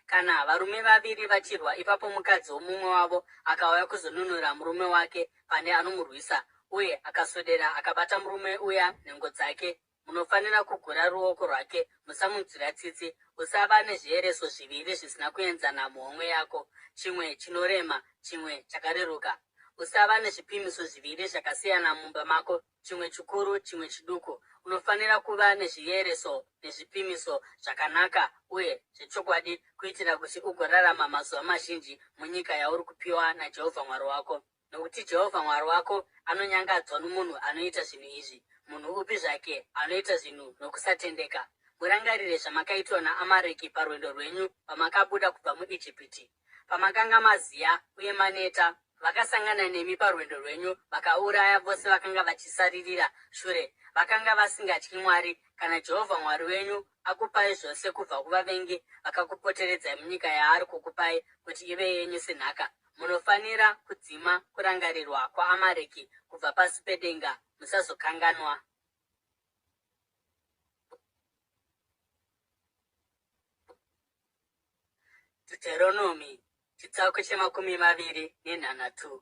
Kana varume vaviri vachirwa, ipapo mukadzi womumwe wavo akauya kuzonunura murume wake pane anomurwisa, uye akaswedera akabata murume uya nhengo dzake, munofanira kugura ruoko rwake, musamunzwira tsitsi. Usava nezviereso zviviri zvisina kuenzana muhomwe yako, chimwe chinorema, chimwe chakareruka. Usava nezvipimiso zviviri zvakasiyana mumba mako, chimwe chikuru chimwe chiduku. Unofanira kuva nezviereso nezvipimiso zvakanaka uye zvechokwadi kuitira kuti ugorarama mazuva mazhinji munyika yauri kupiwa naJehovha Mwari wako. Nokuti Jehovha Mwari wako anonyangadzwa nomunhu anoita zvinhu izvi, munhu upi zvake anoita zvinhu nokusatendeka. Murangarire zvamakaitwa naAmareki parwendo rwenyu pamakabuda kubva muIjipiti. Pamakanga maziya uye maneta, vakasangana nemi parwendo rwenyu vakauraya vose vakanga vachisaririra shure, vakanga vasingatyi Mwari. Kana Jehovha Mwari wenyu akupai zvose kubva kuvavengi vakakupoteredzai munyika yaari kukupai kuti ive yenyu senhaka, Munofanira kudzima kurangarirwa kwaAmareki kubva pasi pedenga, musazokanganwa. Deuteronomy chitsauko che-27.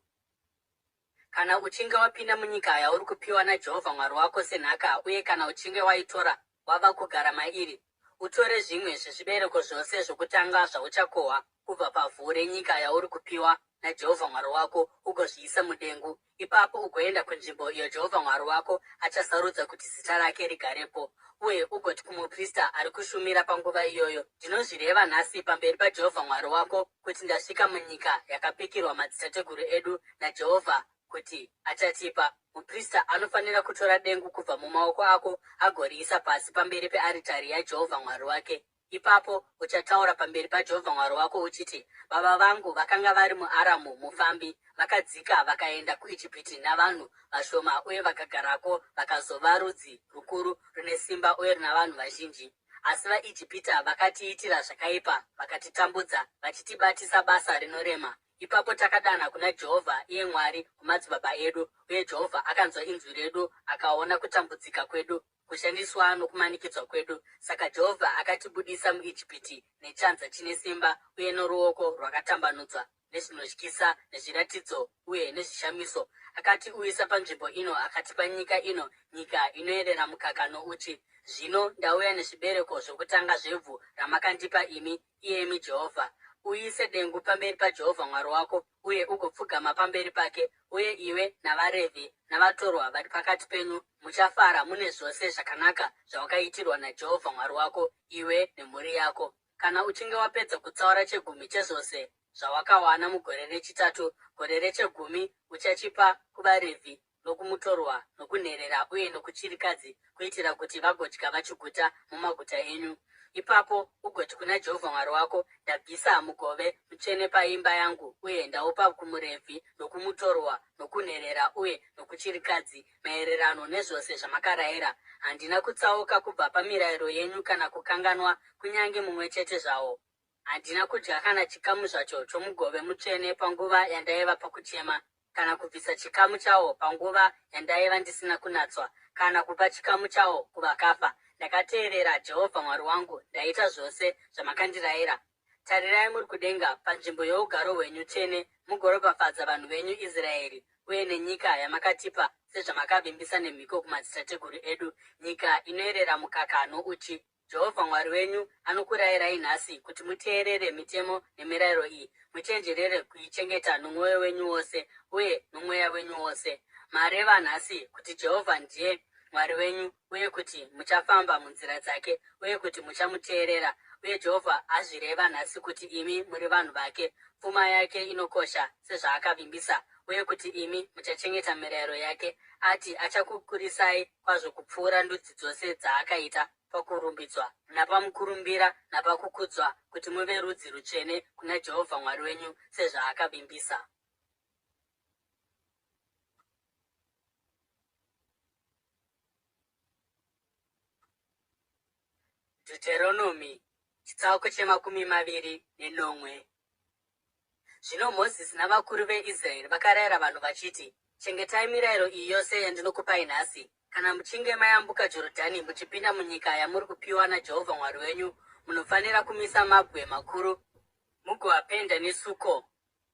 Kana uchinge wapinda munyika yauri kupiwa naJehovha Mwari wako senhaka uye kana uchinge waitora wava kugara mairi, utore zvimwe zvezvibereko zvose zvokutanga zvauchakohwa kubva pavhu renyika yauri kupiwa naJehovha Mwari wako ugozviisa mudengu. Ipapo ugoenda kunzvimbo iyo Jehovha Mwari wako achasarudza kuti zita rake rigarepo, uye ugoti kumuprista ari kushumira panguva iyoyo, Ndinozvireva nhasi pamberi paJehovha Mwari wako kuti ndasvika munyika yakapikirwa madzitateguru edu naJehovha kuti achatipa. Muprista anofanira kutora dengu kubva mumaoko ako agoriisa pasi pamberi pearitari yaJehovha Mwari wake. Ipapo uchataura pamberi paJehovha Mwari wako uchiti, Baba vangu vakanga vari muAramu mufambi, vakadzika vakaenda kuIjipiti navanhu vashoma uye vakagarako vakazova rudzi rukuru rune simba uye runa vanhu vazhinji. Asi vaIjipita vakatiitira zvakaipa vakatitambudza, vachitibatisa basa rinorema. Ipapo takadana kuna Jehovha, iye Mwari wamadzibaba edu, uye Jehovha akanzwa inzwi redu akaona kutambudzika kwedu kushandiswa nokumanikidzwa kwedu. Saka Jehovha akatibudisa muIjipiti nechanza chine simba uye noruoko rwakatambanudzwa, nezvinotyisa, nezviratidzo uye nezvishamiso. Akatiuyisa panzvimbo ino akatipa nyika ino, nyika inoerera mukaka nouchi. Zvino ndauya nezvibereko zvokutanga zvevhu ramakandipa imi, iyemi Jehovha. Uise dengu pamberi paJehovha Mwari wako uye ugopfugama pamberi pake, uye iwe navaRevhi navatorwa vari pakati penyu muchafara mune zvose zvakanaka zvawakaitirwa naJehovha Mwari wako, iwe nemhuri yako. Kana uchinge wapedza kutsaura chegumi chezvose zvawakawana mugore rechitatu, gore rechegumi uchachipa kuvaRevhi nokumutorwa, nokunherera uye nokuchirikadzi, kuitira kuti vagodya vachiguta mumaguta enyu. Ipapo ugoti kuna Jehovha Mwari wako, Ndabvisa mugove mutsvene paimba yangu uye ndaupa kumuRevhi, nokumutorwa, nokunherera uye nokuchirikadzi, maererano nezvose zvamakarayira. Handina kutsauka kubva pamirayiro yenyu kana kukanganwa kunyange mumwe chete zvawo. Handina kudya kana chikamu zvacho chomugove mutsvene panguva yandaiva pakuchema, kana kubvisa chikamu chawo panguva yandaiva ndisina kunatswa, kana kupa chikamu chawo kuvakafa. Ndakateerera Jehovha Mwari wangu, ndaita zvose zvamakandirayira. Tarirai muri kudenga, panzvimbo yougaro hwenyu tsvene, mugoropafadza vanhu venyu Israeri uye nenyika yamakatipa sezvamakavimbisa nemhiko kumadzitateguru edu, nyika inoerera mukaka nouchi. Jehovha Mwari wenyu anokurayirai nhasi kuti muteerere mitemo nemirayiro iyi, muchenjerere kuichengeta nomwoyo wenyu wose uye nomweya wenyu wose. Mareva nhasi kuti Jehovha ndiye Mwari wenyu uye kuti muchafamba munzira dzake uye kuti muchamuteerera, uye Jehovha azvireva nhasi kuti imi muri vanhu vake, pfuma yake inokosha sezvaakavimbisa, uye kuti imi muchachengeta mirayiro yake, ati achakukurisai kwazvo kupfuura ndudzi dzose dzaakaita pakurumbidzwa napamukurumbira napakukudzwa, kuti muve rudzi rutsvene kuna Jehovha Mwari wenyu, sezvaakavimbisa. Deuteronomy chitsauko che-27. Zvino Mozisi navakuru veIsraeri vakarayira vanhu vachiti, Chengetai mirayiro iyi yose yandinokupai nhasi. Kana muchinge mayambuka Jorodhani muchipinda munyika yamuri kupiwa naJehovha Mwari wenyu, munofanira kumisa mabwe makuru mugoapenda nesuko,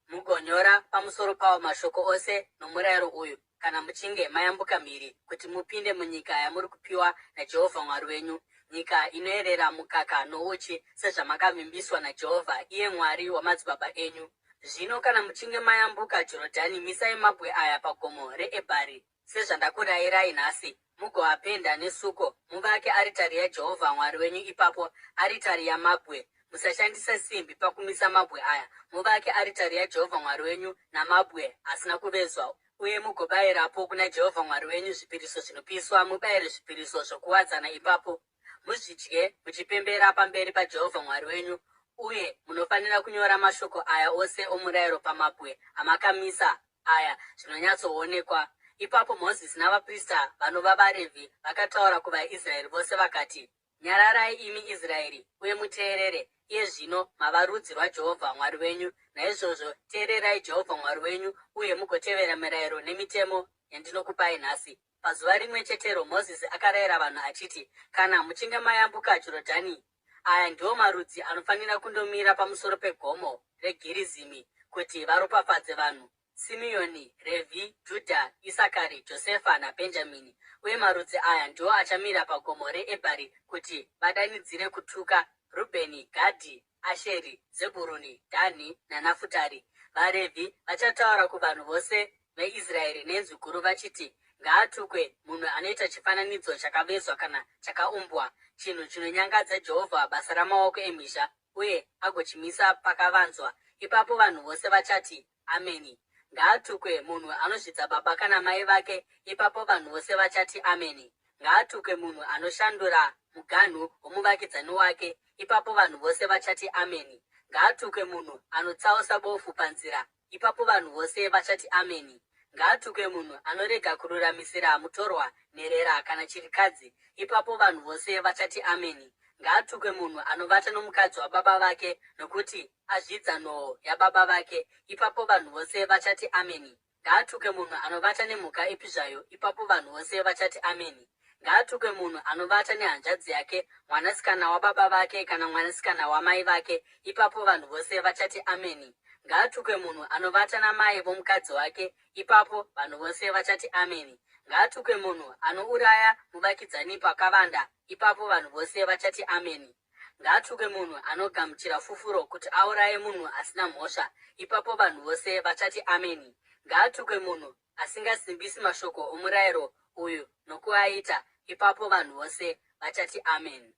mugonyora pamusoro pawo mashoko ose nomurayiro uyu kana muchinge mayambuka mhiri kuti mupinde munyika yamuri kupiwa naJehovha Mwari wenyu, nyika inoerera mukaka nouchi, sezvamakavimbiswa naJehovha, iye Mwari wamadzibaba enyu. Zvino kana muchinge mayambuka Jorodhani, misai mabwe aya pagomo reEbhari, sezvandakurayirai nhasi, mugoapenda nesuko, muvake aritari yaJehovha Mwari wenyu ipapo, aritari yamabwe. Musashandisa simbi pakumisa mabwe aya. Muvake aritari yaJehovha Mwari wenyu namabwe asina kuvezwa, uye mugobayirapo kuna Jehovha Mwari wenyu zvipiriso zvinopiswa, mubayire zvipiriso zvokuwadzana ipapo, muzvidye muchipembera pamberi paJehovha Mwari wenyu. Uye munofanira kunyora mashoko aya ose omurayiro pamabwe amakamisa aya zvinonyatsoonekwa. Ipapo Mozisi navaprista vanova vaRevhi vakataura kuvaIsraeri vose vakati, Nyararai imi Israeri, uye muteerere. Iye zvino mava rudzi rwaJehovha Mwari wenyu. Naizvozvo teererai Jehovha Mwari wenyu uye mugotevera mirayiro nemitemo yandinokupai nhasi. Pazuva rimwe chetero Mozisi akarayira vanhu achiti, Kana muchinge mayambuka Jorodhani, aya ndiwo marudzi anofanira kundomira pamusoro peGomo reGerizimi kuti varopafadze vanhu, Simeoni, Revhi, Judha, Isakari, Josefa naBhenjamini. Uye marudzi aya ndiwo achamira paGomo reEbhari kuti vadanidzire kutuka, Rubheni, Gadhi, Asheri, Zebhuruni, Dhani naNafutari. VaRevhi vachataura kuvanhu vose veIsraeri nenzwi guru vachiti, Ngaatukwe munhu anoita chifananidzo chakavezwa kana chakaumbwa, chinhu chinonyangadza Jehovha, basa ramaoko emhizha, uye agochimisa pakavanzwa. Ipapo vanhu vose vachati, Ameni! Ngaatukwe munhu anozvidza baba kana mai vake. Ipapo vanhu vose vachati, Ameni! Ngaatukwe munhu anoshandura muganhu womuvakidzani wake. Ipapo vanhu vose vachati, Ameni! Ngaatukwe munhu anotsausa bofu panzira. Ipapo vanhu vose vachati, Ameni! Ngaatukwe munhu anorega kururamisira mutorwa, nherera kana chirikadzi. Ipapo vanhu vose vachati, Ameni! Ngaatukwe munhu anovata nomukadzi wababa vake, nokuti azvidza nhoo yababa vake. Ipapo vanhu vose vachati, Ameni! Ngaatukwe munhu anovata nemhuka ipi zvayo. Ipapo vanhu vose vachati, Ameni! Ngaatukwe munhu anovata nehanzvadzi yake, mwanasikana wababa vake kana mwanasikana wamai vake. Ipapo vanhu vose vachati, Ameni! Ngaatukwe munhu anovata namai vomukadzi wake. Ipapo vanhu vose vachati, Ameni! Ngaatukwe munhu anouraya muvakidzani pakavanda. Ipapo vanhu vose vachati, Ameni! Ngaatukwe munhu anogamuchira fufuro kuti auraye munhu asina mhosva. Ipapo vanhu vose vachati, Ameni! Ngaatukwe munhu asingasimbisi mashoko omurayiro uyu nokuaita. Ipapo vanhu vose vachati, Ameni!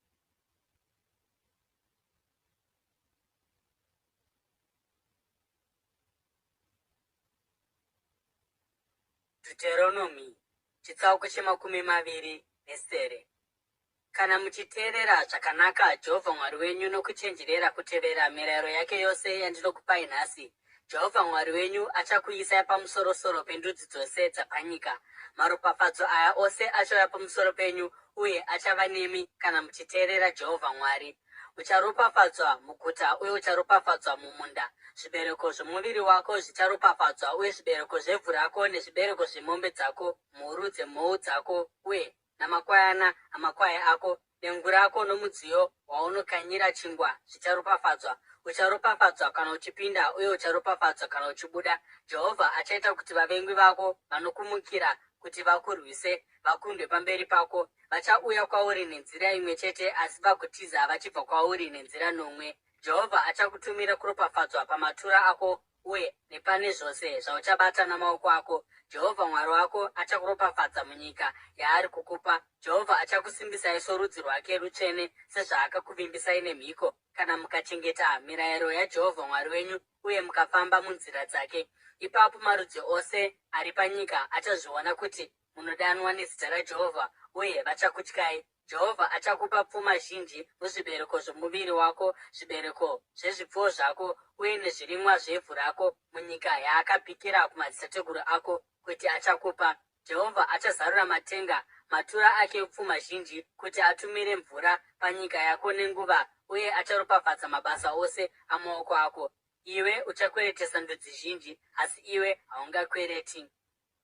Dhuteronomi chitsauko che27. Kana muchiteerera zvakanaka Jehovha Mwari wenyu nokuchenjerera kutevera mirayiro yake yose yandinokupai nhasi, Jehovha Mwari wenyu achakuisai pamusoro-soro pendudzi dzose dzapanyika. Maropafadzo aya ose achauya pamusoro penyu uye achava nemi kana muchiteerera Jehovha Mwari. Ucharopafadzwa muguta uye ucharopafadzwa mumunda. Zvibereko zvomuviri wako zvicharopafadzwa uye zvibereko zvevhu rako nezvibereko zvemombe dzako, mhuru dzemhou dzako uye namakwayana amakwai ako, dengu rako nomudziyo waunokanyira chingwa zvicharopafadzwa. Ucharopafadzwa kana uchipinda uye ucharopafadzwa kana uchibuda. Jehovha achaita kuti vavengi vako vanokumukira kuti vakurwise vakundwe pamberi pako. Vachauya kwauri nenzira imwe chete asi vagotiza vachibva kwauri nenzira nomwe. Jehovha achakutumira kuropafadzwa pamatura ako uye nepane zvose zvauchabata namaoko ako. Jehovha Mwari wako achakuropafadza munyika yaari kukupa. Jehovha achakusimbisai sorudzi rwake rutsvene, sezvaakakuvimbisai nemhiko, kana mukachengeta mirayiro yaJehovha Mwari wenyu uye mukafamba munzira dzake. Ipapo marudzi ose ari panyika achazviona kuti munodanwa nezita raJehovha, uye vachakutyai. Jehovha achakupa pfuma zhinji muzvibereko zvomuviri wako, zvibereko zvezvipfuwo zvako, uye nezvirimwa zvevhu rako, munyika yaakapikira kumadzitateguru ako kuti achakupa. Jehovha achazarura matenga, matura ake epfuma zhinji, kuti atumire mvura panyika yako nenguva, uye acharopafadza mabasa ose amaoko ako. Iwe uchakweretesa ndudzi zhinji, asi iwe haungakwereti.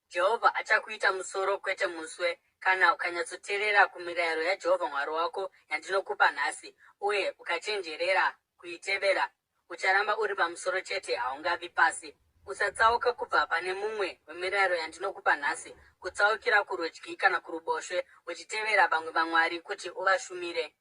Jehovha achakuita musoro kwete muswe, kana ukanyatsoteerera kumirayiro yaJehovha Mwari wako yandinokupa nhasi uye ukachenjerera kuitevera. Ucharamba uri pamusoro chete, haungavi pasi. Usatsauka kubva pane mumwe wemirayiro yandinokupa nhasi, kutsaukira kurudyi kana kuruboshwe, uchitevera vamwe vamwari kuti uvashumire.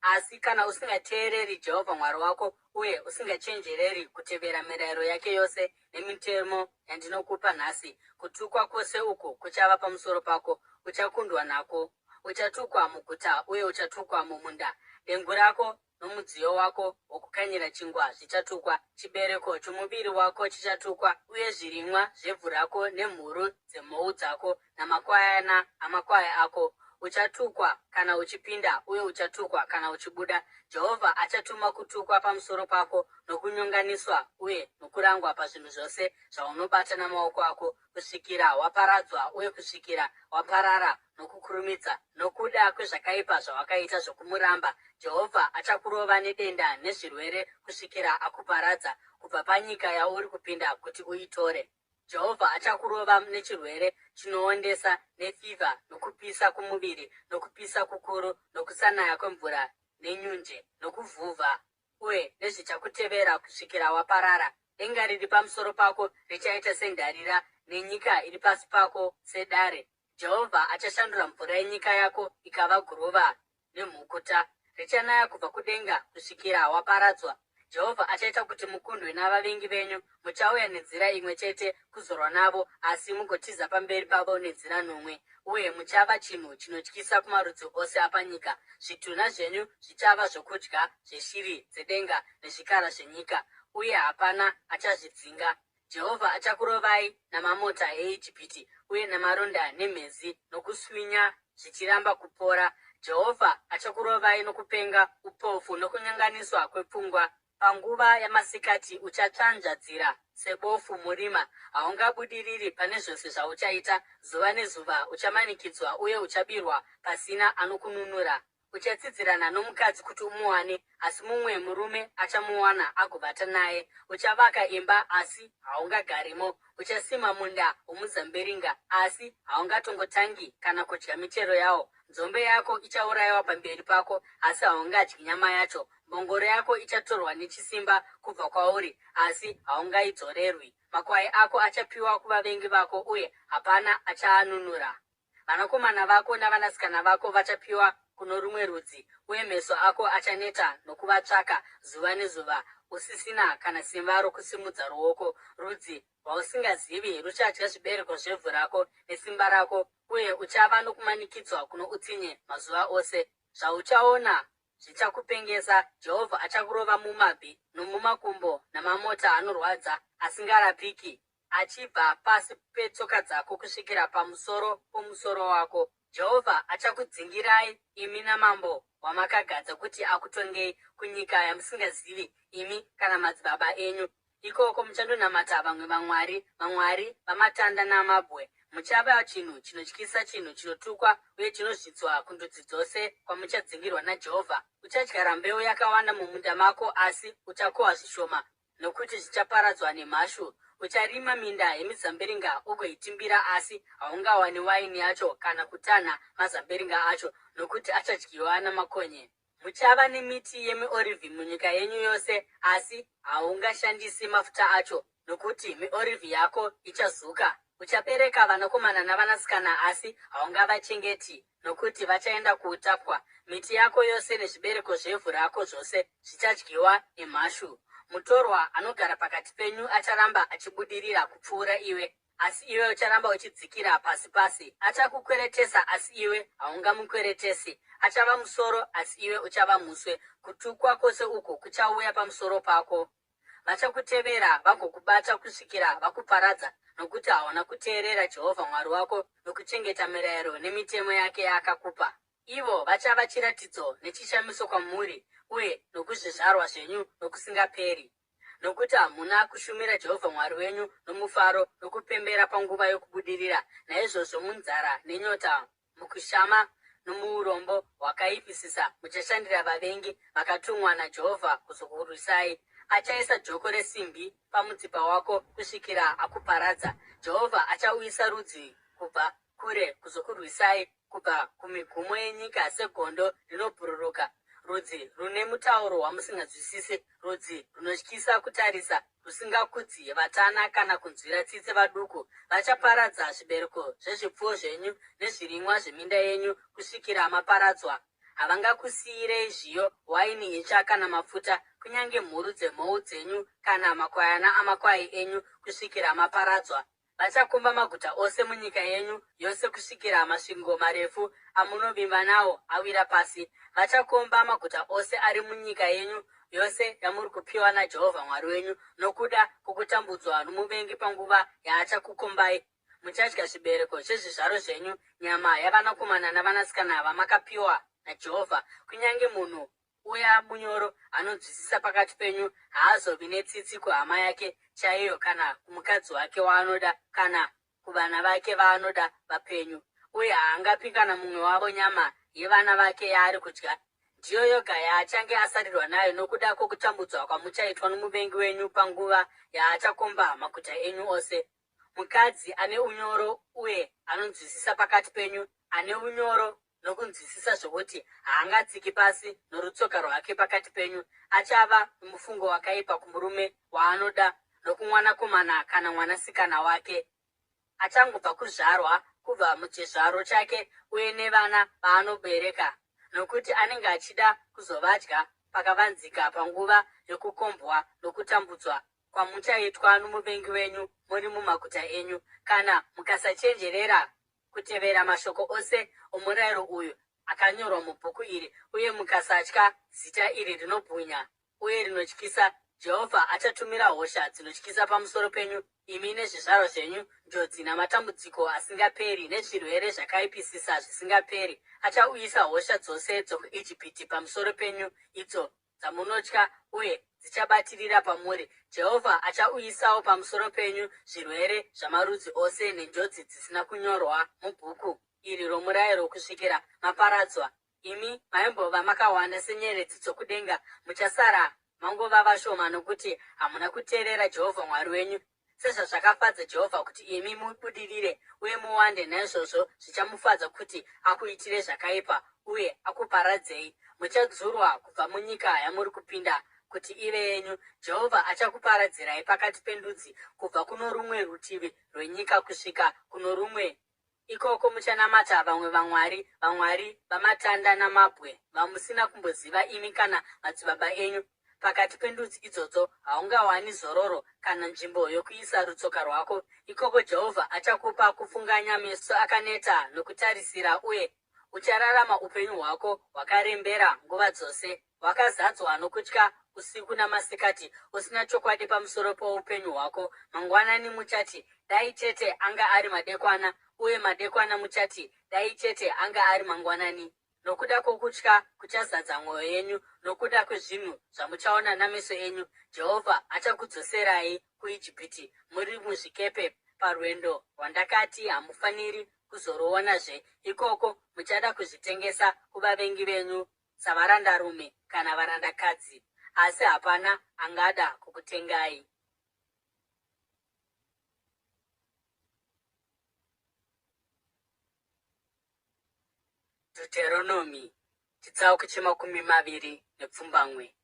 Asi kana usingateereri Jehovha Mwari wako uye usingachenjereri kutevera mirayiro yake yose nemitemo yandinokupa nhasi, kutukwa kwose uku kuchava pamusoro pako, uchakundwa nako. Uchatukwa muguta uye uchatukwa mumunda. Dengu rako nomudziyo wako wokukanyira chingwa zvichatukwa, chibereko chomuviri wako chichatukwa, uye zvirimwa zvevhu rako nemhuru dzemhou dzako namakwayana amakwai ako. Uchatukwa kana uchipinda uye uchatukwa kana uchibuda. Jehovha achatuma kutukwa pamusoro pako nokunyonganiswa uye nokurangwa pazvinhu zvose zvaunobata namaoko ako, kusvikira waparadzwa uye kusvikira waparara. nokukurumidza. Nokuda kwezvakaipa zvawakaita zvokumuramba, Jehovha achakurova nedenda nezvirwere kusvikira akuparadza kubva panyika yauri kupinda kuti uitore. Jehovha achakurova nechirwere chinoondesa, nefivha, nokupisa kwomuviri, nokupisa kukuru, nokusanaya kwemvura, nenyunje, nokuvhuvha, uye nezvichakutevera kusvikira waparara. Denga riri pamusoro pako richaita sendarira, nenyika iri pasi pako sedare. Jehovha achashandura mvura yenyika yako ikava guruva nemhukuta. Richanaya kubva kudenga kusvikira waparadzwa. Jehovha achaita kuti mukundwe navavengi venyu. Muchauya nenzira imwe chete kuzorwa navo, asi mugotiza pamberi pavo nenzira nomwe. Uye muchava chinhu chinotyisa kumarudzi ose apanyika. Zvitunha zvenyu zvichava zvokudya zveshiri dzedenga nezvikara zvenyika, uye hapana achazvidzinga. Jehovha achakurovai namamota eIjipiti uye namaronda nemhezi nokuswinya zvichiramba kupora. Jehovha achakurovai nokupenga, upofu nokunyonganiswa kwepfungwa. Panguva yamasikati uchatsvanzvadzira sebofu murima, haungabudiriri pane zvose zvauchaita. Zuva nezuva uchamanikidzwa uye uchabirwa pasina anokununura. Uchatsidzirana nomukadzi kuti umuwane, asi mumwe murume achamuwana agovata naye. Uchavaka imba, asi haungagarimo. Uchasima munda womuzambiringa, asi haungatongotangi kana kudya michero yawo. Nzombe yako ichaurayiwa pamberi pako, asi haungadyi nyama yacho. Mbongoro yako ichatorwa nechisimba kubva kwauri, asi haungaidzorerwi. Makwai ako achapiwa kuvavengi vako, uye hapana achaanunura. Vanakomana vako navanasikana vako vachapiwa kuno rumwe rudzi, uye meso ako achaneta nokuvatsvaka zuva nezuva, usisina kana simba rokusimudza ruoko. Rudzi rwausingazivi ruchadya zvibereko zvevhu rako nesimba rako, uye uchava nokumanikidzwa kuno utsinye mazuva ose. Zvauchaona zvichakupengesa. Jehovha achakurova mumabvi nomumakumbo namamota anorwadza asingarapiki, achibva pasi petsoka dzako kusvikira pamusoro pomusoro wako. Jehovha achakudzingirai imi namambo wamakagadza kuti akutongei kunyika yamusingazivi imi kana madzibaba enyu. Ikoko muchandonamata vamwe vamwari, vamwari vamatanda namabwe. Muchava chinhu chinotyisa, chinhu chinotukwa uye chinozvidzwa kundudzi dzose kwamuchadzingirwa naJehovha. Uchadyara mbeu yakawanda mumunda mako, asi uchakohwa zvishoma, nokuti zvichaparadzwa nemhashu. Ucharima minda yemizambiringa ugoitimbira, asi haungawani waini yacho kana kutanha mazambiringa acho, nokuti achadyiwa namakonye. Muchava nemiti yemiorivhi munyika yenyu yose, asi haungashandisi mafuta acho, nokuti miorivhi yako ichazuka. Uchabereka vanakomana navanasikana, asi haungavachengeti, nokuti vachaenda kuutapwa. Miti yako yose nezvibereko zvevhu rako zvose zvichadyiwa nemhashu. Mutorwa anogara pakati penyu acharamba achibudirira kupfuura iwe, asi iwe ucharamba uchidzikira pasi pasi. Achakukweretesa, asi iwe haungamukweretesi. Achava musoro, asi iwe uchava muswe. Kutukwa kwose uku kuchauya pamusoro pako. Vachakutevera vagokubata kusvikira vakuparadza, nokuti hauna kuteerera Jehovha Mwari wako nokuchengeta mirayiro nemitemo yake yaakakupa. Ivo vachava chiratidzo nechishamiso kwamuri uye nokuzvizvarwa zvenyu nokusingaperi, nokuti hamuna kushumira Jehovha Mwari wenyu nomufaro nokupembera panguva yokubudirira. Naizvozvo munzara nenyota Mukushama nomuurombo hwakaipisisa muchashandira vavengi vakatumwa naJehovha kuzokurwisai. Achaisa joko resimbi pamutsipa wako kusvikira akuparadza. Jehovha achauyisa rudzi kubva kure kuzokurwisai, kubva kumigumo yenyika segondo rinobhururuka, rudzi rune mutauro wamusinganzwisisi, rudzi runotyisa kutarisa, rusingakudzi vatana kana kunzwira tsitsi vaduku. Vachaparadza zvibereko zvezvipfuwo zvenyu nezvirimwa zveminda yenyu kusvikira maparadzwa. Havangakusiyirei zviyo, waini itsva kana mafuta, kunyange mhuru dzemhou dzenyu kana makwayana amakwai enyu kusvikira maparadzwa. Vachakomba maguta ose munyika yenyu yose kusvikira masvingo marefu amunovimba nawo awira pasi. Vachakomba maguta ose ari munyika yenyu yose yamuri kupiwa naJehovha Mwari wenyu nokuda kwokutambudzwa nomuvengi panguva yaachakukombai. Muchadya zvibereko zvezvizvaro zvenyu, nyama yavanakomana navanasikana vamakapiwa naJehovha. Kunyange munhu Uya munyoro anonzwisisa pakati penyu haazovi netsitsi kuhama yake chaiyo kana kumukadzi wake waanoda kana kuvana vake vaanoda vapenyu. Uye haangapi kana mumwe wavo nyama yevana vake yaari kudya. Ndiyo yoga yaachange asarirwa nayo nokuda kwokutambudzwa kwamuchaitwa nomuvengi wenyu panguva yaachakomba maguta enyu ose. Mukadzi ane unyoro uye anonzwisisa pakati penyu ane unyoro nokunzwisisa zvokuti haangatsiki pasi norutsoka rwake pakati penyu, achava nomufungo wakaipa kumurume waanoda nokumwanakomana kana mwanasikana wake achangobva kuzvarwa kubva muchizvaro chake uye nevana vaanobereka, nokuti anenge achida kuzovadya pakavanzika panguva yokukombwa nokutambudzwa kwamuchaitwa nomuvengi wenyu muri mumaguta enyu, kana mukasachenjerera kutevera mashoko ose omurayiro uyu akanyorwa mubhuku iri, uye mukasatya zita iri rinobwinya uye rinotyisa, Jehovha achatumira hosha dzinotyisa pamusoro penyu imi nezvizvarwa zvenyu, njodzi namatambudziko asingaperi nezvirwere zvakaipisisa zvisingaperi. Achauyisa hosha dzose dzokuIjipiti pamusoro penyu, idzo dzamunotya uye dzichabatirira pamuri. Jehovha achauyisawo pamusoro penyu zvirwere zvamarudzi ose nenjodzi dzisina kunyorwa mubhuku iri romurayiro kusvikira maparadzwa. Imi maimbova makawanda senyeredzi dzokudenga, muchasara mangova vashoma nokuti hamuna kuteerera Jehovha Mwari wenyu. Sezvazvakafadza Jehovha kuti imi mubudirire uye muwande, naizvozvo zvichamufadza kuti akuitire zvakaipa uye akuparadzei. Muchadzurwa kubva munyika yamuri kupinda kuti ive yenyu. Jehovha achakuparadzirai pakati pendudzi, kubva kuno rumwe rutivi rwenyika kusvika kuno rumwe. Ikoko muchanamata vamwe vamwari, vamwari vamatanda namabwe, vamusina kumboziva imi kana madzibaba enyu. Pakati pendudzi idzodzo haungawani zororo kana nzvimbo yokuisa rutsoka rwako. Ikoko Jehovha achakupa kufunganya meso akaneta nokutarisira uye uchararama upenyu hwako hwakarembera nguva dzose, wakazadzwa nokutya usiku namasikati, usina chokwadi pamusoro poupenyu hwako. Mangwanani muchati, Dai chete anga ari madekwana! Uye madekwana muchati, Dai chete anga ari mangwanani! Nokuda kwokutya kuchazadza mwoyo yenyu, nokuda kwezvinhu zvamuchaona nameso enyu, Jehovha achakudzoserai kuIjipiti muri muzvikepe parwendo rwandakati hamufaniri kuzoruonazve. Ikoko muchada kuzvitengesa kuvavengi venyu savarandarume kana varandakadzi, asi hapana angada kukutengai. Dhuteronomi chitsauko chemakumi maviri nepfumbamwe.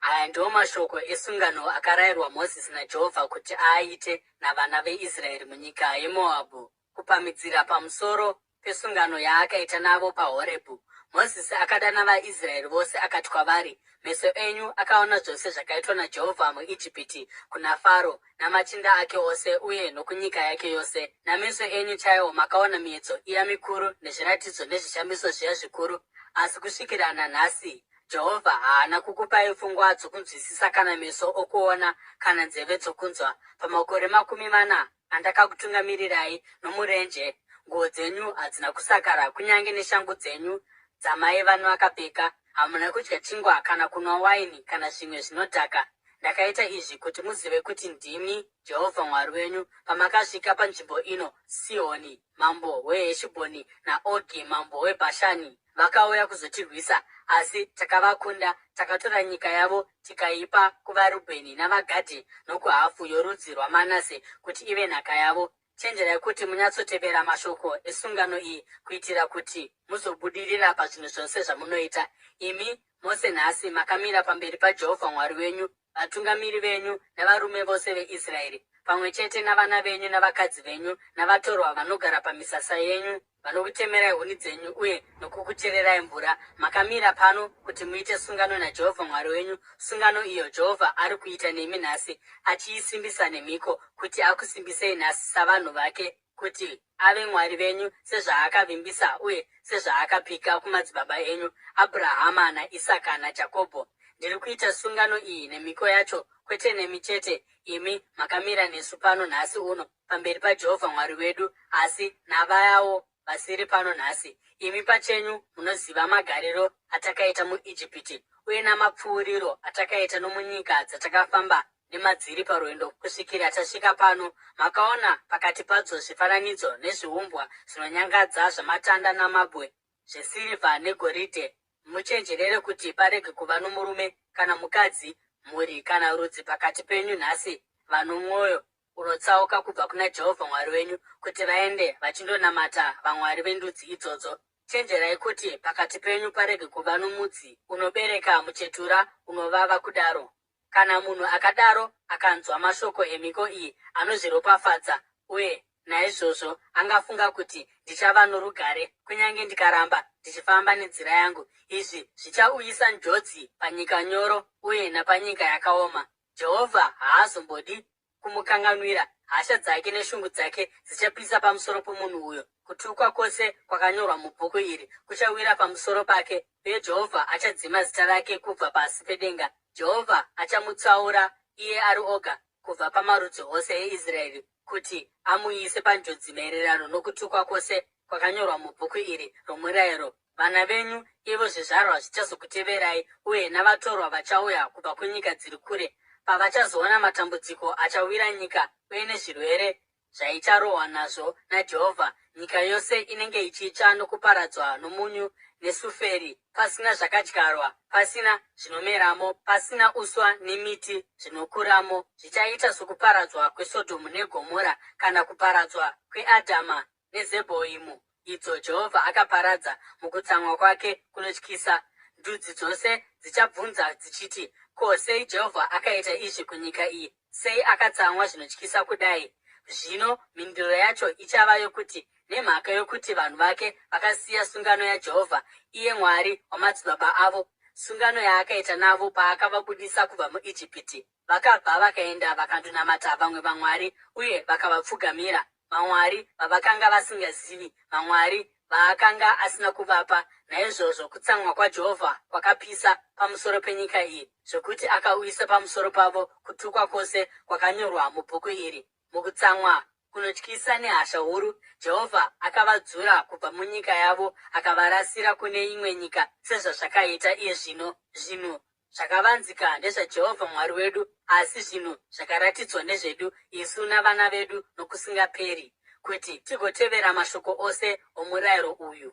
Aya ndiwo mashoko esungano akarayirwa Mozisi naJehovha kuti aaite navana veIsraeri munyika yeMoabhu, kupamhidzira pamusoro pesungano yaakaita navo paHorebhu. Mozisi akadana vaIsraeri vose akati kwavari, Meso enyu akaona zvose zvakaitwa naJehovha muIjipiti kuna Faro namachinda ake ose uye nokunyika yake yose. Nameso enyu chaiwo makaona miedzo iya mikuru nezviratidzo nezvishamiso zviya zvikuru. Asi kusvikira nanhasi Jehovha haana kukupai pfungwa dzokunzwisisa kana meso okuona kana nzeve dzokunzwa. Pamakore 40 andakakutungamirirai nomurenje, nguo dzenyu hadzina kusakara kunyange neshangu dzenyu dzamaiva makapfeka. Hamuna kudya chingwa kana kunwa waini kana zvimwe zvinodhaka. Ndakaita izvi kuti muzive kuti ndini Jehovha Mwari wenyu. Pamakasvika panzvimbo ino, Sihoni mambo weHeshibhoni naOgi mambo weBhashani vakauya kuzotirwisa, asi takavakunda, takatora nyika yavo tikaipa kuvaRubheni navaGadhi nokuhafu yorudzi rwaManase kuti ive nhaka yavo. Chenjerai kuti munyatsotevera mashoko esungano iyi kuitira kuti muzobudirira pazvinhu zvose zvamunoita. Imi mose nhasi makamira pamberi paJehovha Mwari wenyu, vatungamiri venyu navarume vose veIsraeri, pamwe chete navana venyu navakadzi venyu navatorwa vanogara pamisasa yenyu, vanokutemerai huni dzenyu uye nokukuchererai mvura. Makamira pano kuti muite sungano naJehovha Mwari wenyu, sungano iyo Jehovha ari kuita nemi nhasi, achiisimbisa nemhiko, kuti akusimbisei nhasi savanhu vake kuti ave Mwari venyu sezvaakavimbisa uye sezvaakapika kumadzibaba enyu, Abrahama naIsaka naJakobho. Ndiri kuita sungano iyi nemhiko yacho, kwete nemi chete, imi makamira nesu pano nhasi uno pamberi paJehovha Mwari wedu, asi navayawo vasiri pano nhasi. Imi pachenyu munoziva magariro atakaita muIjipiti uye namapfuuriro atakaita nomunyika dzatakafamba. nemadziri parwendo kusvikira tasvika pano. Makaona pakati padzo zvifananidzo nezviumbwa zvinonyangadza zvamatanda namabwe, zvesirivha negoridhe. Muchenjerere kuti parege kuva nomurume kana mukadzi, mhuri kana rudzi pakati penyu nhasi vano mwoyo unotsauka kubva kuna Jehovha Mwari wenyu kuti vaende vachindonamata vamwari vendudzi idzodzo. Chenjerai kuti pakati penyu parege kuva nomudzi unobereka muchetura unovava kudaro. Kana munhu akadaro akanzwa mashoko emhiko iyi, anozviropafadza uye naizvozvo angafunga kuti, Ndichava norugare kunyange ndikaramba ndichifamba nenzira yangu. Izvi zvichauyisa njodzi panyika nyoro uye napanyika yakaoma. Jehovha haazombodi kumukanganwira, hasha dzake neshungu dzake dzichapisa pamusoro pomunhu uyo. Kutukwa kwose kwakanyorwa mubhuku iri kuchawira pamusoro pake, uye Jehovha achadzima zita rake kubva pasi pedenga. Jehovha achamutsaura iye ari oga kubva pamarudzi ose eIsraeri kuti amuise panjodzi maererano nokutukwa kwose kwakanyorwa mubhuku iri romurayiro. Vana venyu, ivo zvizvarwa zvichazokuteverai, uye navatorwa vachauya kubva kunyika dziri kure, pavachazoona matambudziko achawira nyika uye nezvirwere zvaicharohwa nazvo naJehovha, nyika yose inenge ichitsva nokuparadzwa nomunyu nesuferi, pasina zvakadyarwa, pasina zvinomeramo, pasina uswa nemiti zvinokuramo, zvichaita sokuparadzwa kweSodhomu neGomora kana kuparadzwa kweAdhama neZebhoimu, idzo Jehovha akaparadza mukutsamwa kwake kunotyisa. Ndudzi dzose dzichabvunza dzichiti, Ko, sei Jehovha akaita izvi kunyika iyi? Sei akatsamwa zvinotyisa kudai? Zvino mhinduro yacho ichava yokuti, Nemhaka yokuti vanhu vake vakasiya sungano yaJehovha, iye Mwari wamadzibaba avo, sungano yaakaita navo paakavabudisa kubva muIjipiti. Vakabva vakaenda vakandonamata vamwe vamwari uye vakavapfugamira, vamwari vavakanga vasingazivi, vamwari vaakanga asina kuvapa. Naizvozvo kutsamwa kwaJehovha kwakapisa pamusoro penyika iyi, zvokuti akauyisa pamusoro pavo kutukwa kwose kwakanyorwa mubhuku iri. Mukutsamwa kunotyisa nehasha huru, Jehovha akavadzura kubva munyika yavo akavarasira kune imwe nyika sezvazvakaita iye zvino. Zvinhu Zvakavanzika ndezvaJehovha Mwari wedu, asi zvinhu zvakaratidzwa ndezvedu isu navana vedu nokusingaperi, kuti tigotevera mashoko ose omurayiro uyu.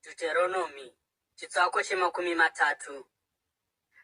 Deuteronomy chitsauko chemakumi matatu.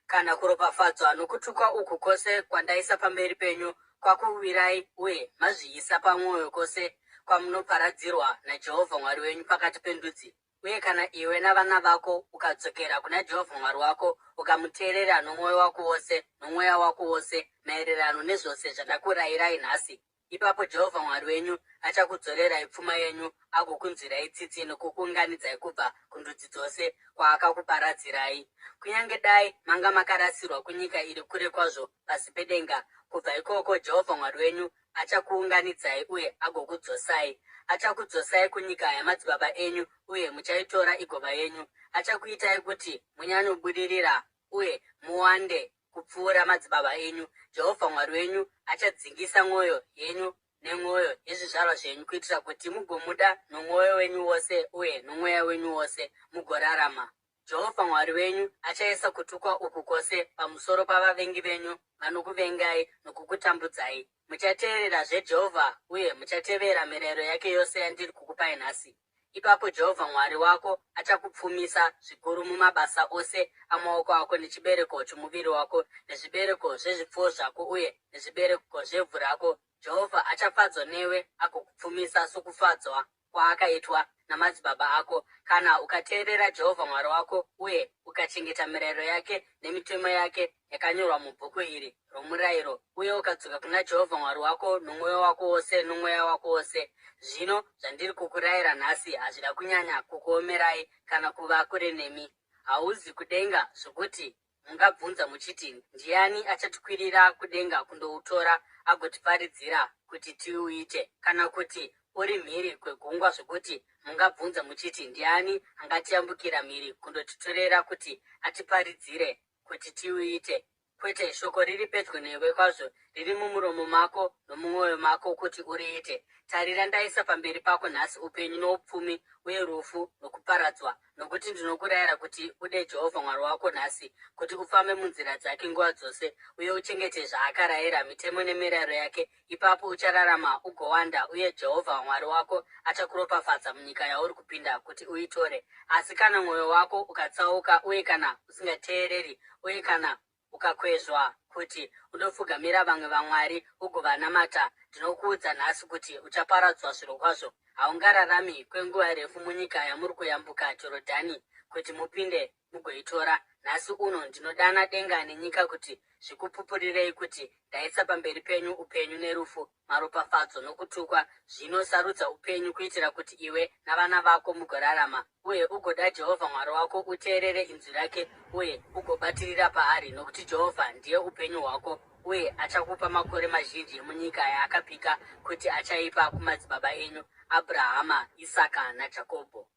Kana kuropafadzwa nokutukwa uku kwose kwandaisa pamberi penyu kwakuwirai uye mazviisa pamwoyo kwose kwamunoparadzirwa naJehovha Mwari wenyu pakati pendudzi, uye kana iwe navana vako ukadzokera kuna Jehovha Mwari wako ukamuteerera nomwoyo wako wose nomweya wako wose maererano nezvose zvandakurayirai nhasi, Ipapo Jehovha Mwari wenyu achakudzorerai pfuma yenyu agokunzwirai tsitsi nokukuunganidzai kubva kundudzi dzose kwaakakuparadzirai. Kunyange dai manga makarasirwa kunyika iri kure kwazvo pasi pedenga, kubva ikoko Jehovha Mwari wenyu achakuunganidzai uye agokudzosai. Achakudzosai kunyika yamadzibaba enyu uye muchaitora igova yenyu. Achakuitai kuti munyanyobudirira uye muwande kupfuura madzibaba enyu. Jehovha Mwari wenyu achadzingisa mwoyo yenyu nemwoyo yezvizvarwa zvenyu kuitira kuti mugomuda nomwoyo wenyu wose uye nomweya wenyu wose, mugorarama. Jehovha Mwari wenyu achaisa kutukwa uku kwose pamusoro pavavengi venyu vanokuvengai nokukutambudzai. Muchateererazve Jehovha uye muchatevera mirayiro yake yose yandiri kukupai nhasi. Ipapo Jehovha Mwari wako achakupfumisa zvikuru mumabasa ose amaoko ako nechibereko chomuviri wako nezvibereko zvezvipfuwo zvako uye nezvibereko zvevhu rako. Jehovha achafadzwa newe agokupfumisa sokufadzwa kwaakaitwa namadzibaba ako, kana ukateerera Jehovha Mwari wako uye ukachengeta mirayiro yake nemitemo yake yakanyorwa mubhuku iri romurayiro, uye ukadzoka kuna Jehovha Mwari wako nomwoyo wako wose nomweya wako wose. Zvino zvandiri kukurayira nhasi hazvina kunyanya kukuomerai kana kuva kure nemi. Hauzi kudenga zvokuti Mungabvunza muchiti, Ndiani achatikwirira kudenga kundoutora agotiparidzira kuti tiuite? Kana kuti uri mhiri kwegungwa zvokuti mungabvunza muchiti, Ndiani angatiyambukira mhiri kundotitorera kuti atiparidzire kuti tiuite? Kwete, shoko riri pedyo newe kwazvo, riri mumuromo mako nomumwoyo mako kuti uriite. Tarira, ndaisa pamberi pako nhasi upenyu noupfumi, uye rufu nokuparadzwa. Nokuti ndinokurayira kuti ude Jehovha Mwari wako nhasi, kuti ufambe munzira dzake nguva dzose, uye uchengete zvaakarayira, mitemo nemirayiro yake. Ipapo uchararama ugowanda, uye Jehovha Mwari wako achakuropafadza munyika yauri kupinda kuti uitore. Asi kana mwoyo wako ukatsauka, uye kana usingateereri, uye kana ukakwezvwa kuti undopfugamira vamwe vamwari ugovanamata, ndinokuudza nhasi kuti uchaparadzwa zvirokwazvo. Haungararami kwenguva refu munyika yamuri kuyambuka Jorodhani kuti mupinde mugoitora. Nhasi uno ndinodana denga nenyika kuti zvikupupurirei kuti ndaisa pamberi penyu upenyu nerufu, maropafadzo nokutukwa. Zvino sarudza upenyu kuitira kuti iwe navana vako mugorarama, uye ugoda Jehovha Mwari wako, uteerere inzwi rake uye ugobatirira paari, nokuti Jehovha ndiye upenyu hwako uye achakupa makore mazhinji munyika yaakapika kuti achaipa kumadzibaba enyu, Abrahama, Isaka naJakobho.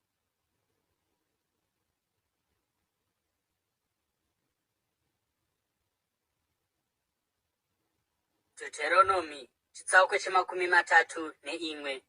Deuteronomy chitsauko chemakumi matatu neimwe.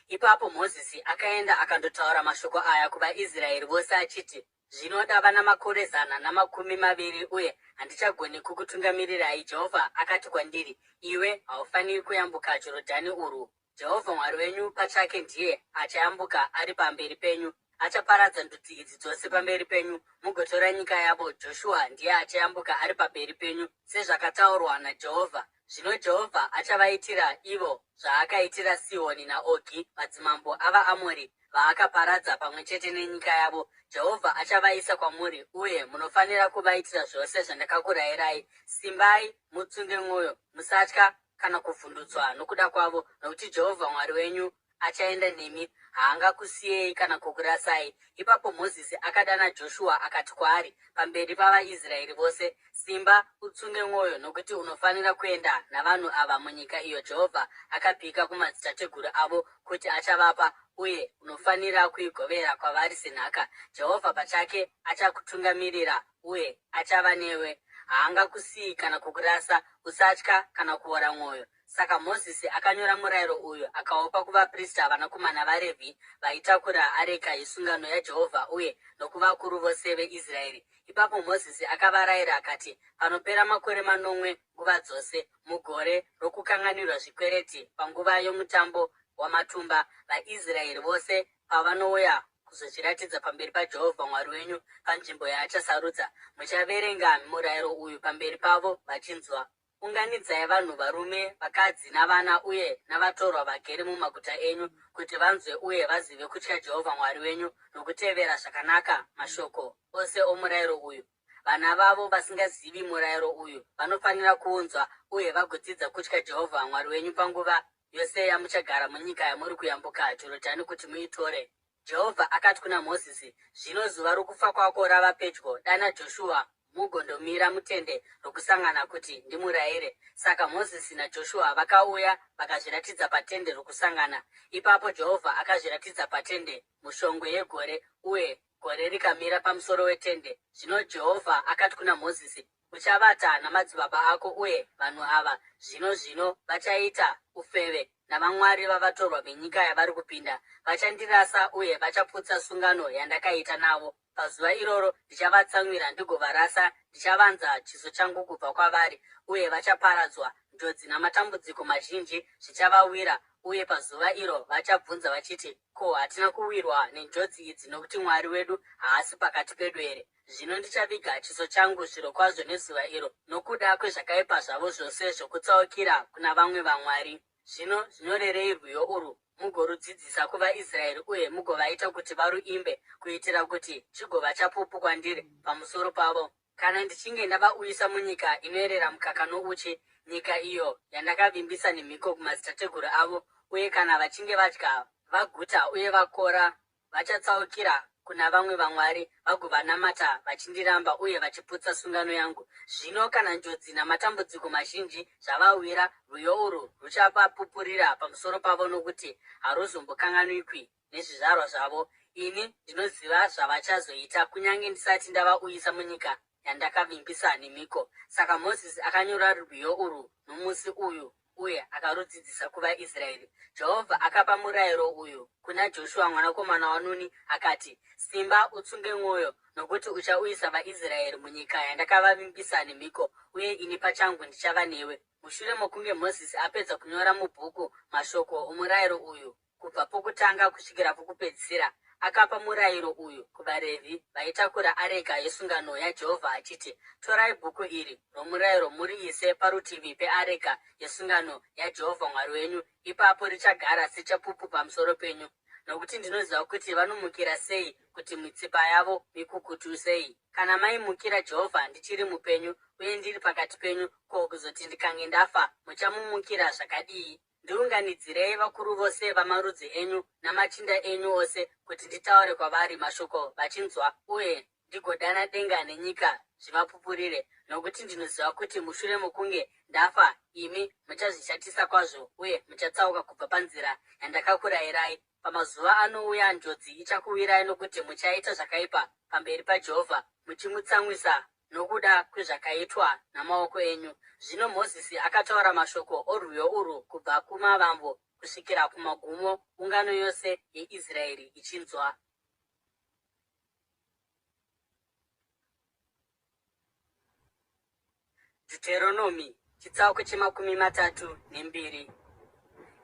Ipapo Mozisi akaenda akandotaura mashoko aya kuvaIsraeri vose achiti, Zvino ndava namakore 120 uye handichagoni kukutungamirirai. Jehovha akati kwandiri, Iwe haufaniri kuyambuka Jorodhani urwu. Jehovha Mwari wenyu pachake ndiye achayambuka ari pamberi penyu. Achaparadza ndudzi idzi dzose pamberi penyu, mugotora nyika yavo. Joshua ndiye achayambuka ari pamberi penyu, sezvakataurwa naJehovha. Zvino Jehovha achavaitira ivo zvaakaitira Sihoni naOgi, madzimambo avaAmori, vaakaparadza pamwe chete nenyika yavo. Jehovha achavaisa kwamuri, uye munofanira kuvaitira zvose zvandakakurayirai. Simbai, mutsunge mwoyo. Musatya kana kuvhundutswa nokuda kwavo, nokuti Jehovha Mwari wenyu achaenda nemi, haangakusiyei kana kukurasai. Ipapo Mozisi akadana Joshua akati kwaari pamberi pavaIsraeri vose, Simba, utsunge mwoyo, nokuti unofanira kuenda navanhu ava munyika iyo Jehovha akapika kumadzitateguru avo kuti achavapa, uye unofanira kuigovera kwavari senhaka. Jehovha pachake achakutungamirira uye achava newe, haangakusiyi kana kukurasa. Usatya kana kuora mwoyo. Saka Mozisi akanyora murayiro uyu akaupa kuvaprista vanakomana vaRevhi vaitakura areka yesungano yaJehovha uye nokuvakuru vose veIsraeri. Ipapo Mozisi akavarayira akati, Panopera makore manomwe nguva dzose, mugore rokukanganwirwa zvikwereti, panguva yoMutambo waMatumba, vaIsraeri vose pavanouya kuzozviratidza pamberi paJehovha Mwari wenyu panzvimbo yaachasarudza, muchaverenga murayiro uyu pamberi pavo vachinzwa. Unganidzai vanhu, varume, vakadzi, navana, uye navatorwa vagere mumaguta enyu, kuti vanzwe uye vazive kutya Jehovha Mwari wenyu nokutevera zvakanaka mashoko ose omurayiro uyu. Vana vavo vasingazivi murayiro uyu vanofanira kuunzwa uye vagodzidza kutya Jehovha Mwari wenyu panguva yose yamuchagara munyika yamuri kuyambuka Jorodhani kuti muitore. Jehovha akati kuna Mozisi, Zvino zuva rokufa kwako rava pedyo, dana Joshua mugondomira mutende rokusangana kuti ndimurayire. Saka Mozisi naJoshua vakauya vakazviratidza patende rokusangana. Ipapo Jehovha akazviratidza patende mushongwe yegore, uye gore rikamira pamusoro wetende. Zvino Jehovha akati kuna Mozisi, Uchavata namadzibaba ako, uye vanhu ava zvino zvino vachaita ufeve navamwari vavatorwa venyika yavari kupinda. Vachandirasa uye vachaputsa sungano yandakaita navo. Pazuva iroro ndichavatsamwira ndigovarasa, ndichavanza chiso changu kubva kwavari, uye vachaparadzwa. Njodzi namatambudziko mazhinji zvichavawira, uye pazuva iro vachabvunza vachiti, Ko, hatina kuwirwa nenjodzi idzi nokuti Mwari wedu haasi pakati pedu here? Zvino ndichaviga chiso changu zvirokwazvo nezuva iro nokuda kwezvakaipa zvavo zvose zvokutsaukira kuna vamwe vamwari. Zvino zvinyorerei rwiyo urwu mugorudzidzisa kuvaIsraeri uye mugovaita kuti varuimbe, kuitira kuti chigova chapupu kwandiri pamusoro pavo. Kana ndichinge ndavauyisa munyika inoerera mukaka nouchi, nyika iyo yandakavimbisa nemhiko kumadzitateguru avo, uye kana vachinge vadya vaguta uye vakora, Vachatsaukira kuna vamwe vamwari vagovanamata vachindiramba uye vachiputsa sungano yangu. Zvino kana njodzi namatambudziko mazhinji zvavawira, rwiyo urwu ruchavapupurira pamusoro pavo nokuti haruzombokanganwikwi nezvizvarwa zvavo. Ini ndinoziva zvavachazoita kunyange ndisati ndavauyisa munyika. yandakavimbisa nemhiko. Saka Mozisi akanyora rwiyo urwu nomusi uyu uye akarudzidzisa kuvaIsraeri. Jehovha akapa murayiro uyu kuna Joshua mwanakomana waNuni akati, Simba utsunge mwoyo, nokuti uchauyisa vaIsraeri munyika yandakavavimbisa nemhiko, uye ini pachangu ndichava newe. Mushure mokunge Mozisi apedza kunyora mubhuku mashoko omurayiro uyu, kubva pokutanga kusvikira pokupedzisira, akapa murayiro uyu kuvaRevhi vaitakura areka yesungano yaJehovha achiti, Torai bhuku iri romurayiro muriise parutivi peareka yesungano yaJehovha Mwari wenyu, ipapo richagara sechapupu pamusoro penyu. Nokuti ndinoziva kuti vanomukira sei, kuti mitsipa yavo mikukutu sei. Kana maimukira Jehovha ndichiri mupenyu uye ndiri pakati penyu, ko kuzoti ndikange ndafa, muchamumukira zvakadii? Ndiunganidzirei vakuru vose vamarudzi enyu namachinda enyu ose kuti nditaure kwavari mashoko vachinzwa, uye ndigodana denga nenyika zvivapupurire, nokuti ndinoziva kuti mushure mokunge ndafa imi muchazvishatisa kwazvo uye muchatsauka kubva panzira yandakakurayirai. Pamazuva anouya njodzi ichakuwirai nokuti muchaita zvakaipa pamberi paJehovha muchimutsamwisa nokuda kwezvakaitwa namaoko enyu. Zvino Mozisi akataura mashoko orwiyo urwu kubva kumavambo kusvikira kumagumo, ungano yose yeIsraeri ichinzwa. Dhuteronomi chitsauko chemakumi matatu nembiri.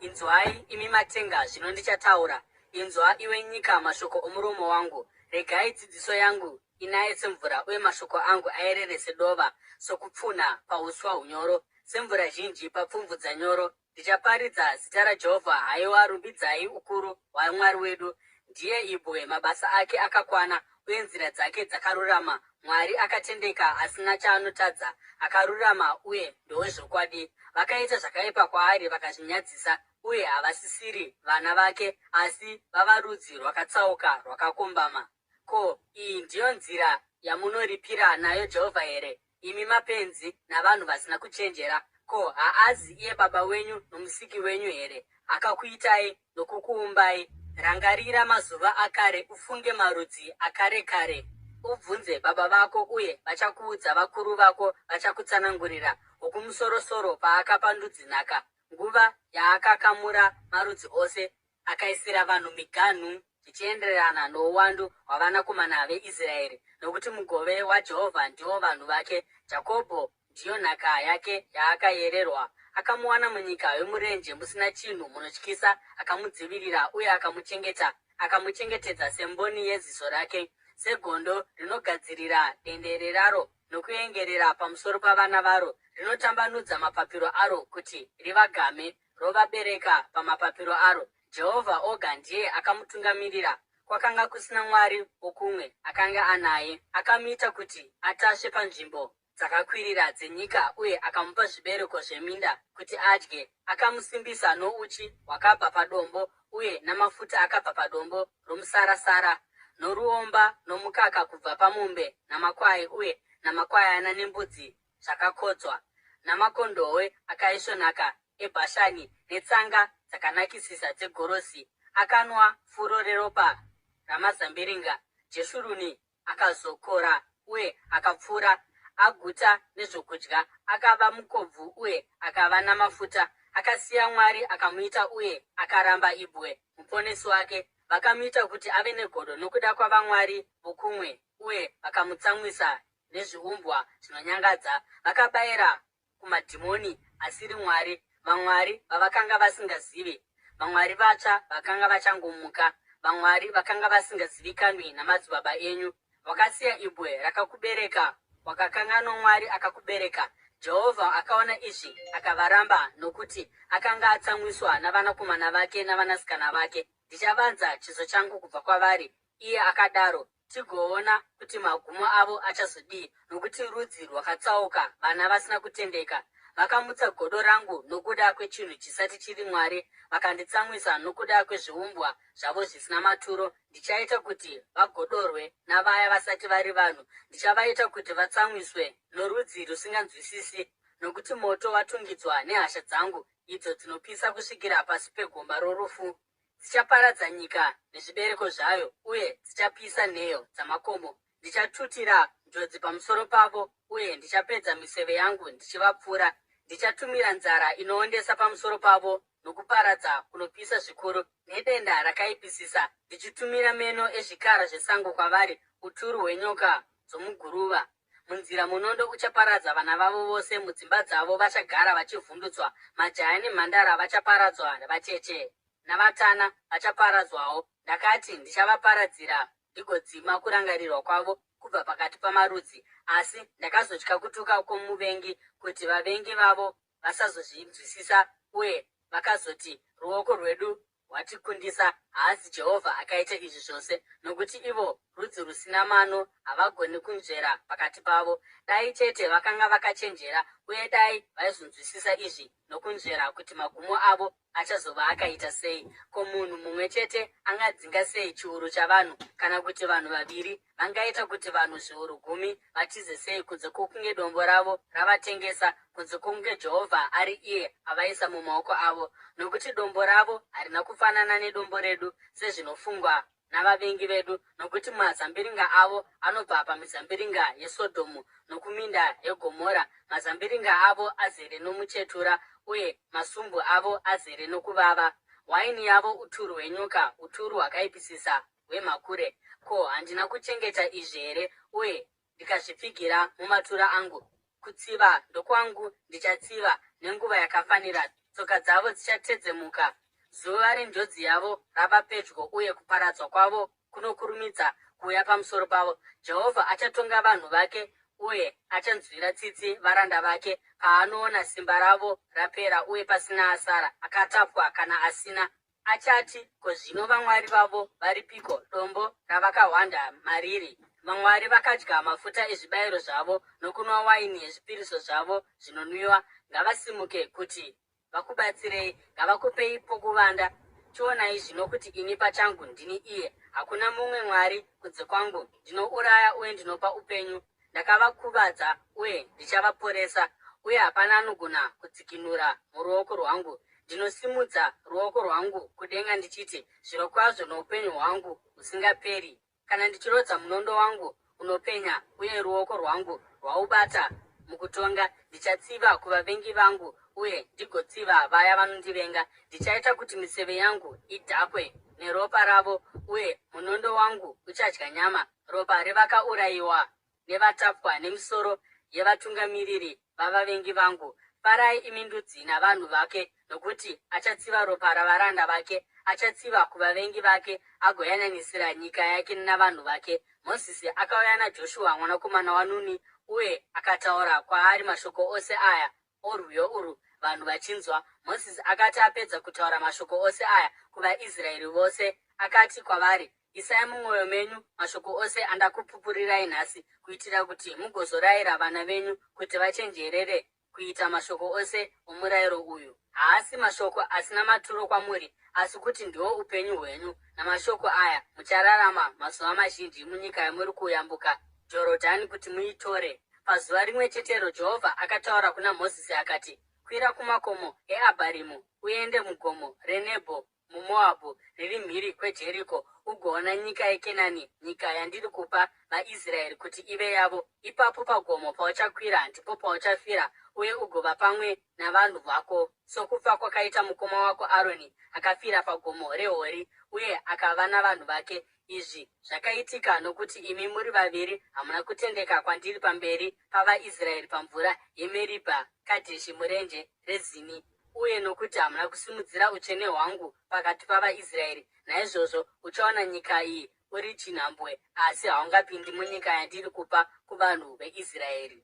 Inzwai, imi matenga, zvino ndichataura, inzwa, iwe nyika, mashoko omuromo wangu. Regai dzidziso yangu inaye semvura, uye mashoko angu ayerere sedova, sokupfunha pauswa hunyoro, semvura zhinji papfumvudza nyoro. Ndichaparidza zita raJehovha, haiwa rumbidzai ukuru hwaMwari wedu. Ndiye ibwe, mabasa ake akakwana, uye nzira dzake dzakarurama. Mwari akatendeka, asina chaanotadza, akarurama uye ndowezvokwadi. Vakaita zvakaipa kwaari vakazvinyadzisa, uye havasisiri vana vake, asi vava rudzi rwakatsauka rwakakombama. Ko, iyi ndiyo nzira yamunoripira nayo Jehovha here, imi mapenzi navanhu vasina kuchenjera? Ko, haazi iye Baba wenyu noMusiki wenyu here, akakuitai nokukuumbai? Rangarira mazuva akare, ufunge marudzi akare kare. Ubvunze baba vako, uye vachakuudza, vakuru vako vachakutsanangurira, Wokumusoro-soro paakapa ndudzi nhaka, nguva yaakakamura marudzi ose, Akaisira vanhu miganhu zvichienderana nouwandu hwavanakomana veIsraeri, nokuti mugove waJehovha ndiwo vanhu vake, Jakobho ndiyo nhaka yake yaakayererwa. Akamuwana munyika yomurenje musina chinhu, munotyisa, akamudzivirira uye akamuchengeta, akamuchengetedza semboni yeziso rake, segondo rinogadzirira dendere raro nokuengerera pamusoro pavana varo, rinotambanudza mapapiro aro kuti rivagame. Rovabereka pamapapiro aro. Jehovha oga ndiye akamutungamirira, kwakanga kusina mwari wokumwe akanga anaye. Akamuita kuti atasve panzvimbo dzakakwirira dzenyika uye akamupa zvibereko zveminda kuti adye. Akamusimbisa nouchi hwakabva padombo uye namafuta akabva padombo romusarasara, noruomba nomukaka kubva pamombe namakwai uye namakwayana nembudzi zvakakodzwa, namakondohwe akaisvonaka eBhashani, netsanga dzakanakisisa dzegorosi. Akanwa furo reropa ramazambiringa. Jeshuruni akazokora uye akapfuura, aguta nezvokudya, akava mukobvu uye akava namafuta. Akasiya Mwari akamuita uye akaramba Ibwe, Muponesi wake. Vakamuita kuti ave negodo nokuda kwavamwari vokumwe uye vakamutsamwisa nezviumbwa zvinonyangadza, vakabayira kumadhimoni asiri Mwari, vamwari vavakanga vasingazivi, vamwari vatsva vakanga vachangomuka, vamwari vakanga vasingazivikanwi namadzibaba enyu. Wakasiya ibwe rakakubereka, wakakanganwa Mwari akakubereka. Jehovha akaona izvi akavaramba, nokuti akanga atsamwiswa navanakomana vake navanasikana vake. Ndichavanza chiso changu kubva kwavari, iye akadaro, tigoona kuti magumo avo achazodii, nokuti rudzi rwakatsauka, vana vasina kutendeka. Vakamutsa godo rangu nokuda kwechinhu chisati chiri Mwari, vakanditsamwisa nokuda kwezviumbwa zvavo zvisina maturo. Ndichaita kuti vagodorwe navaya vasati vari vanhu, ndichavaita kuti vatsamwiswe norudzi rusinganzwisisi, nokuti moto watungidzwa nehasha dzangu, idzo dzinopisa kusvikira pasi pegomba rorufu. Dzichaparadza nyika nezvibereko zvayo, uye dzichapisa nheyo dzamakomo. Ndichatutira njodzi pamusoro pavo, uye ndichapedza miseve yangu ndichivapfura. Ndichatumira nzara inoondesa pamusoro pavo nokuparadza kunopisa zvikuru, nedenda rakaipisisa, ndichitumira meno ezvikara zvesango kwavari, uturu hwenyoka dzomuguruva. Munzira munondo uchaparadza vana vavo vose, mudzimba dzavo vachagara vachivhundutswa, majaya nemhandara vachaparadzwa, vacheche navatana vachaparadzwawo. Ndakati ndichavaparadzira ndigodzima kurangarirwa kwavo kubva pakati pamarudzi, asi ndakazotya kutuka kwomuvengi, kuti vavengi vavo vasazozvinzwisisa uye vakazoti, Ruoko rwedu rwatikundisa, haazi Jehovha akaita izvi zvose. Nokuti ivo rudzi rusina mano, havagoni kunzvera pakati pavo. Dai chete vakanga vakachenjera, uye dai vaizonzwisisa izvi nokunzvera kuti magumo avo achazova akaita sei. Ko munhu mumwe chete angadzinga sei chiuru chavanhu, kana kuti vanhu vaviri vangaita kuti vanhu zviuru gumi vatize sei kunze kwokunge dombo ravo ravatengesa, kunze kwokunge Jehovha ari iye avaisa mumaoko avo? Nokuti dombo ravo harina kufanana neDombo redu, sezvinofungwa navavengi vedu, nokuti mazambiringa avo anobva pamizambiringa yeSodhomu nokuminda yeGomora, mazambiringa avo azere nomuchetura, uye masumbu avo azere nokuvava. Waini yavo uturu hwenyoka, uturu hwakaipisisa hwemhakure. Ko, handina kuchengeta izvi here, uye ndikazvipfigira mumatura angu? Kutsiva ndokwangu, ndichatsiva nenguva yakafanira, tsoka dzavo dzichatedzemuka. Zuva renjodzi yavo rava pedyo, uye kuparadzwa kwavo kunokurumidza kuuya pamusoro pavo. Jehovha achatonga vanhu vake uye achanzwira tsitsi varanda vake paanoona simba ravo rapera uye pasina asara, akatapwa kana asina. Achati, Ko zvino vamwari vavo varipiko, dombo ravakahwanda mariri? Vamwari vakadya mafuta ezvibayiro zvavo nokunwa waini yezvipiriso zvavo zvinonwiwa. Ngavasimuke kuti vakubatsirei, ngavakupei pokuvanda. Chionai zvino kuti ini pachangu ndini iye, hakuna mumwe Mwari kunze kwangu. Ndinouraya uye ndinopa upenyu, ndakavakuvadza uye ndichavaporesa, uye hapana anogona kudzikinura muruoko rwangu. Ndinosimudza ruoko rwangu kudenga ndichiti, Zvirokwazvo noupenyu hwangu husingaperi, kana ndichirodza munondo wangu unopenya uye ruoko rwangu rwaubata mukutonga, ndichatsiva kuvavengi vangu uye ndigotsiva vaya vanondivenga. Ndichaita kuti miseve yangu idhakwe neropa ravo, uye munondo wangu uchadya nyama ropa revakaurayiwa nevatapwa nemisoro yevatungamiriri vavavengi vangu. Farai imi ndudzi navanhu vake, nokuti achatsiva ropa ravaranda vake, achatsiva kuvavengi vake agoyananisira nyika yake navanhu vake. Mozisi akauya naJoshua mwanakomana waNuni uye akataura kwaari mashoko ose aya orwiyo urwu vanhu vachinzwa. Mozisi akati apedza kutaura mashoko ose aya kuvaIsraeri vose, akati kwavari, Isai mumwoyo menyu mashoko ose andakupupurirai nhasi, kuitira kuti mugozorayira vana venyu kuti vachenjerere kuita mashoko ose omurayiro uyu. Haasi mashoko asina maturo kwamuri, asi kuti ndiwo upenyu hwenyu. Namashoko aya muchararama mazuva mazhinji munyika yamuri kuyambuka Jorodhani kuti muitore. Pazuva rimwe chetero Jehovha akataura kuna Mozisi akati, Kwira kumakomo eAbharimu uende mugomo reNebho muMoabhu riri mhiri kweJeriko, ugoona nyika yeKenani, nyika yandiri kupa vaIsraeri kuti ive yavo. Ipapo pagomo pauchakwira ndipo pauchafira, uye ugova pamwe navanhu vako, sokufa kwakaita mukoma wako Aroni, akafira pagomo reHori uye akava navanhu vake. Izvi zvakaitika nokuti imi muri vaviri hamuna kutendeka kwandiri pamberi pavaIsraeri pamvura yeMeribha Kadheshi murenje reZini, uye nokuti hamuna kusimudzira utsvene hwangu pakati pavaIsraeri. Naizvozvo uchaona nyika iyi uri chinhambwe, asi haungapindi munyika yandiri kupa kuvanhu veIsraeri.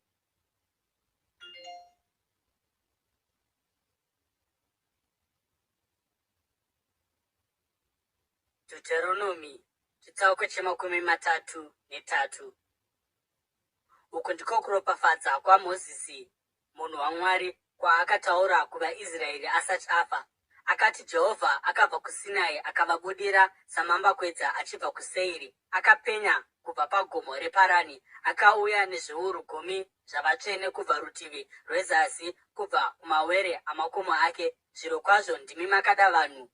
Deuteronomy chitsauko chemakumi matatu netatu. Uku ndiko kuropafadza kwaMozisi munhu waMwari kwaakataura kuvaIsraeri asati afa. Akati, Jehovha akabva kuSinai akavabudira samambakwedza achibva kuSeiri, akapenya kubva pagomo reParani, akauya nezviuru gumi zvavatsvene kubva rutivi rwezasi, kubva kumawere amakomo ake. Zvirokwazvo ndimi makada vanhu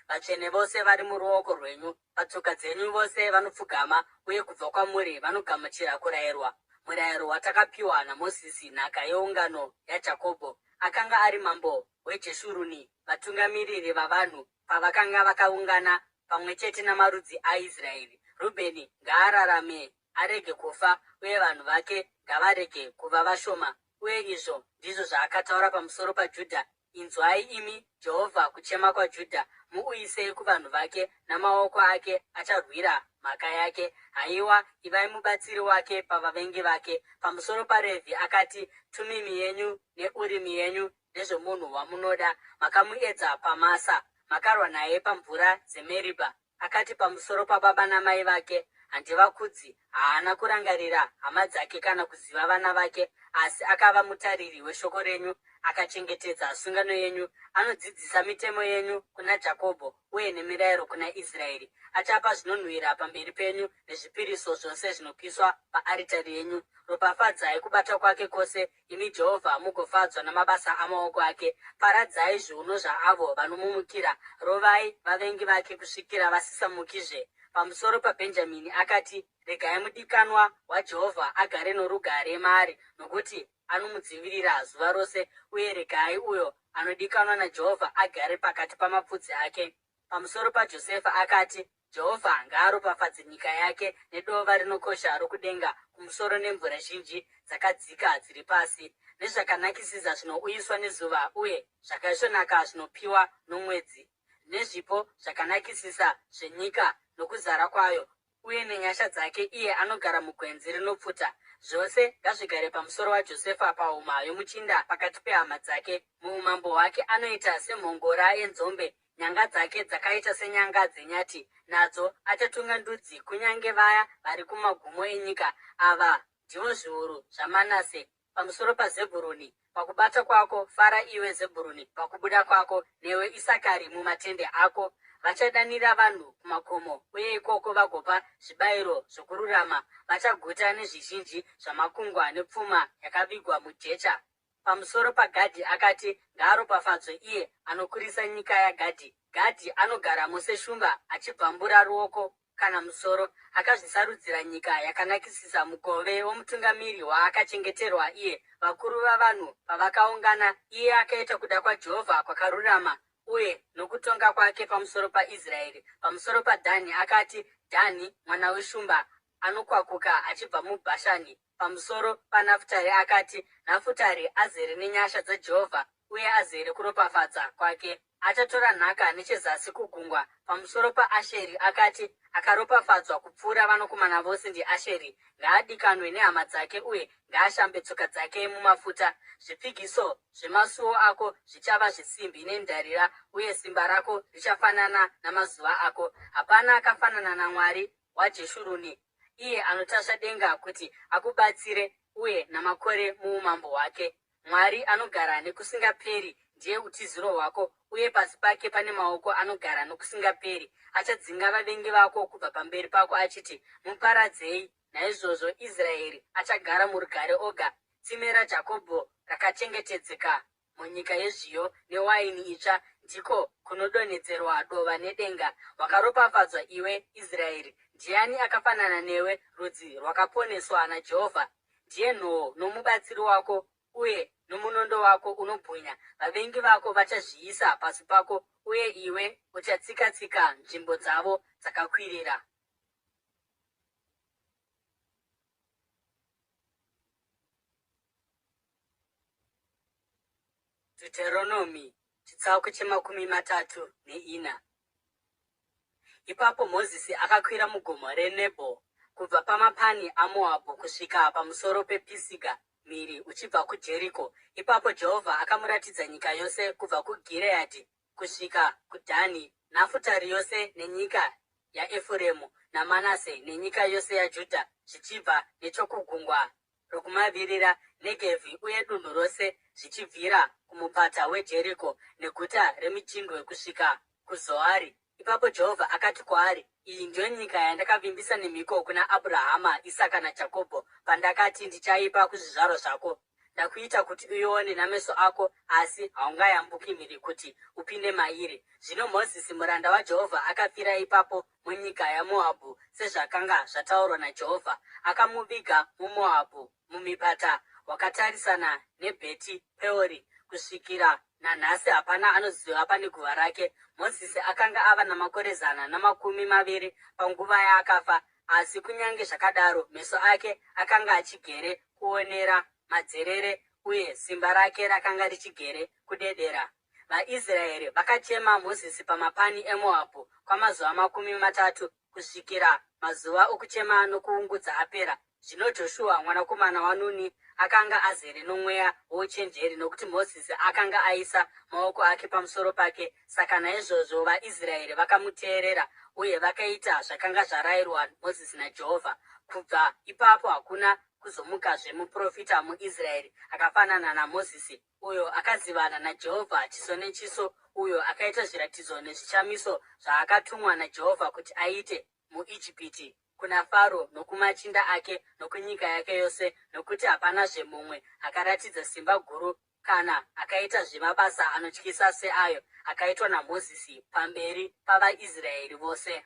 Vatsvene vose vari muruoko rwenyu, patsoka dzenyu vose vanopfugama, uye kubva kwamuri vanogamuchira kurayirwa. murayiro watakapiwa naMozisi, nhaka yeungano yaJakobho. Akanga ari mambo weJeshuruni, vatungamiriri vavanhu pavakanga vakaungana pamwe chete namarudzi aIsraeri. Rubheni ngaararame arege kufa, uye vanhu vake ngavarege kuva vashoma. Uye izvo ndizvo zvaakataura pamusoro paJudha, Inzwai, imi Jehovha, kuchema kwaJudha, muuyisei kuvanhu vake, namaoko ake acharwira mhaka yake. Haiwa, ivai mubatsiri wake pavavengi vake. Pamusoro paRevhi akati, Tumimi yenyu neUrimi yenyu ndezvomunhu wamunoda. Makamuedza paMasa, makarwa naye pamvura dzeMeribha. Akati pamusoro pababa namai vake, Handivakudzi. Haana kurangarira hama dzake kana kuziva vana vake, asi akava mutariri weshoko renyu, akachengetedza sungano yenyu. Anodzidzisa mitemo yenyu kuna Jakobho uye nemirayiro kuna Israeri. Achapa zvinonhuhwira pamberi penyu nezvipiriso zvose zvinopiswa paaritari yenyu. Ropafadzai kubata kwake kwose, imi Jehovha, mugofadzwa namabasa amaoko ake. Paradzai zviuno zvaavo vanomumukira, rovai vavengi vake kusvikira vasisamukizve. Pamusoro paBhenjamini akati, Regai mudikanwa waJehovha agare norugare maari, nokuti anomudzivirira zuva rose, uye regai uyo anodikanwa naJehovha agare pakati pamapfudzi ake. Pamusoro paJosefa akati, Jehovha ngaaropafadze nyika yake nedova rinokosha rokudenga kumusoro nemvura zhinji dzakadzika dziri pasi, nezvakanakisisa zvinouyiswa nezuva uye zvakaisvonaka zvinopiwa nomwedzi, nezvipo zvakanakisisa zvenyika nokuzara kwayo, uye nenyasha dzake iye anogara mugwenzi rinopfuta. Zvose ngazvigare pamusoro waJosefa pahuma yomuchinda pakati pehama dzake. Muumambo hwake anoita semhongora yenzombe, nyanga dzake dzakaita senyanga dzenyati, nadzo achatunga ndudzi, kunyange vaya vari kumagumo enyika. Ava ndivo zviuru zvaManase. Pamusoro paZebhuruni, Pakubata kwako, fara iwe Zebhuruni, pakubuda kwako, newe Isakari mumatende ako. Vachadanira vanhu kumakomo, uye ikoko vagopa zvibayiro zvokururama, vachaguta nezvizhinji zvamakungwa nepfuma yakavigwa mujecha. Pamusoro paGadhi akati, Ngaaropafadzwe iye anokurisa nyika yaGadhi. Gadhi anogaramo seshumba, achibvambura ruoko kana musoro. Akazvisarudzira nyika yakanakisisa, mugove womutungamiri waakachengeterwa iye. Vakuru vavanhu pavakaungana, iye akaita kuda kwaJehovha kwakarurama uye nokutonga kwake pamusoro paIsraeri. Pamusoro paDhani akati, Dhani mwana weshumba, anokwakuka achibva muBhashani. Pamusoro paNafutari akati, Nafutari azere nenyasha dzaJehovha uye azere kuropafadza kwake. Achatora nhaka nechezasi kugungwa. Pamusoro paAsheri akati, Akaropafadzwa kupfuura vanakomana vose ndiAsheri, ngaadikanwe nehama dzake uye ngaashambe tsoka dzake mumafuta. Zvipfigiso zvemasuo ako zvichava zvesimbi nendarira, uye simba rako richafanana namazuva ako. Hapana akafanana naMwari waJeshuruni, iye anotasva denga kuti akubatsire uye namakore muumambo hwake. Mwari anogara nekusingaperi ndiye utiziro hwako, uye pasi pake pane maoko anogara nokusingaperi. Achadzinga vavengi vako kubva pamberi pako achiti, Muparadzei! Naizvozvo Israeri achagara murugare oga, tsime raJakobho rakachengetedzeka munyika yezviyo newaini itsva, ndiko kunodonhedzerwa dova nedenga. Wakaropafadzwa iwe, Israeri! Ndiani akafanana newe, rudzi rwakaponeswa naJehovha? Ndiye nhoo nomubatsiri wako uye nomunondo wako unobwinya. Vavengi vako vachazviisa pasi pako, uye iwe uchatsika-tsika nzvimbo dzavo dzakakwirira. Deuteronomy chitsauko chemakumi 34. Ipapo Mozisi akakwira mugomo reNebho, kubva pamapani aMoabhu kusvika pamusoro pePisiga mhiri uchibva kuJeriko. Ipapo Jehovha akamuratidza nyika yose kubva kuGireadhi kusvika kuDhani, Nafutari yose nenyika yaEfuremu naManase nenyika yose yaJudha zvichibva nechokugungwa rokumavirira, Negevhi uye dunhu rose zvichibvira kumupata weJeriko neguta remichindwe kusvika kuZoari. Ipapo Jehovha akati kwaari, Iyi ndiyo nyika yandakavimbisa nemhiko kuna Abhurahama, Isaka naJakobho pandakati, Ndichaipa kuzvizvarwa zvako. Ndakuita kuti uione nameso ako, asi haungayambuki mhiri kuti upinde mairi. Zvino Mozisi muranda waJehovha akafira ipapo munyika yaMoabhu, sezvakanga zvataurwa naJehovha. Akamuviga muMoabhu, mumipata wakatarisana neBheti Peori. Kusvikira nanhasi hapana anoziva pane guva rake. Mozisi akanga ava namakore 120 panguva yaakafa, asi kunyange zvakadaro meso ake akanga achigere kuonera madzerere uye simba rake rakanga richigere kudedera. VaIsraeri vakachema Mozisi pamapani eMoabhu kwamazuva 30, kusvikira mazuva okuchema nokuungudza apera. Zvino Joshua mwanakomana waNuni akanga azere nomweya wouchenjeri, nokuti Mozisi akanga aisa maoko ake pamusoro pake. Saka naizvozvo vaIsraeri vakamuteerera uye vakaita zvakanga zvarayirwa Mozisi naJehovha. Kubva ipapo hakuna kuzomukazve muprofita muIsraeri akafanana naMozisi, uyo akazivana naJehovha chiso nechiso, uyo akaita zviratidzo nezvishamiso zvaakatumwa naJehovha kuti aite muIjipiti kuna Faro nokumachinda ake nokunyika yake yose, nokuti hapanazve mumwe akaratidza simba guru kana akaitazve mabasa anotyisa seayo akaitwa naMozisi pamberi pavaIsraeri vose.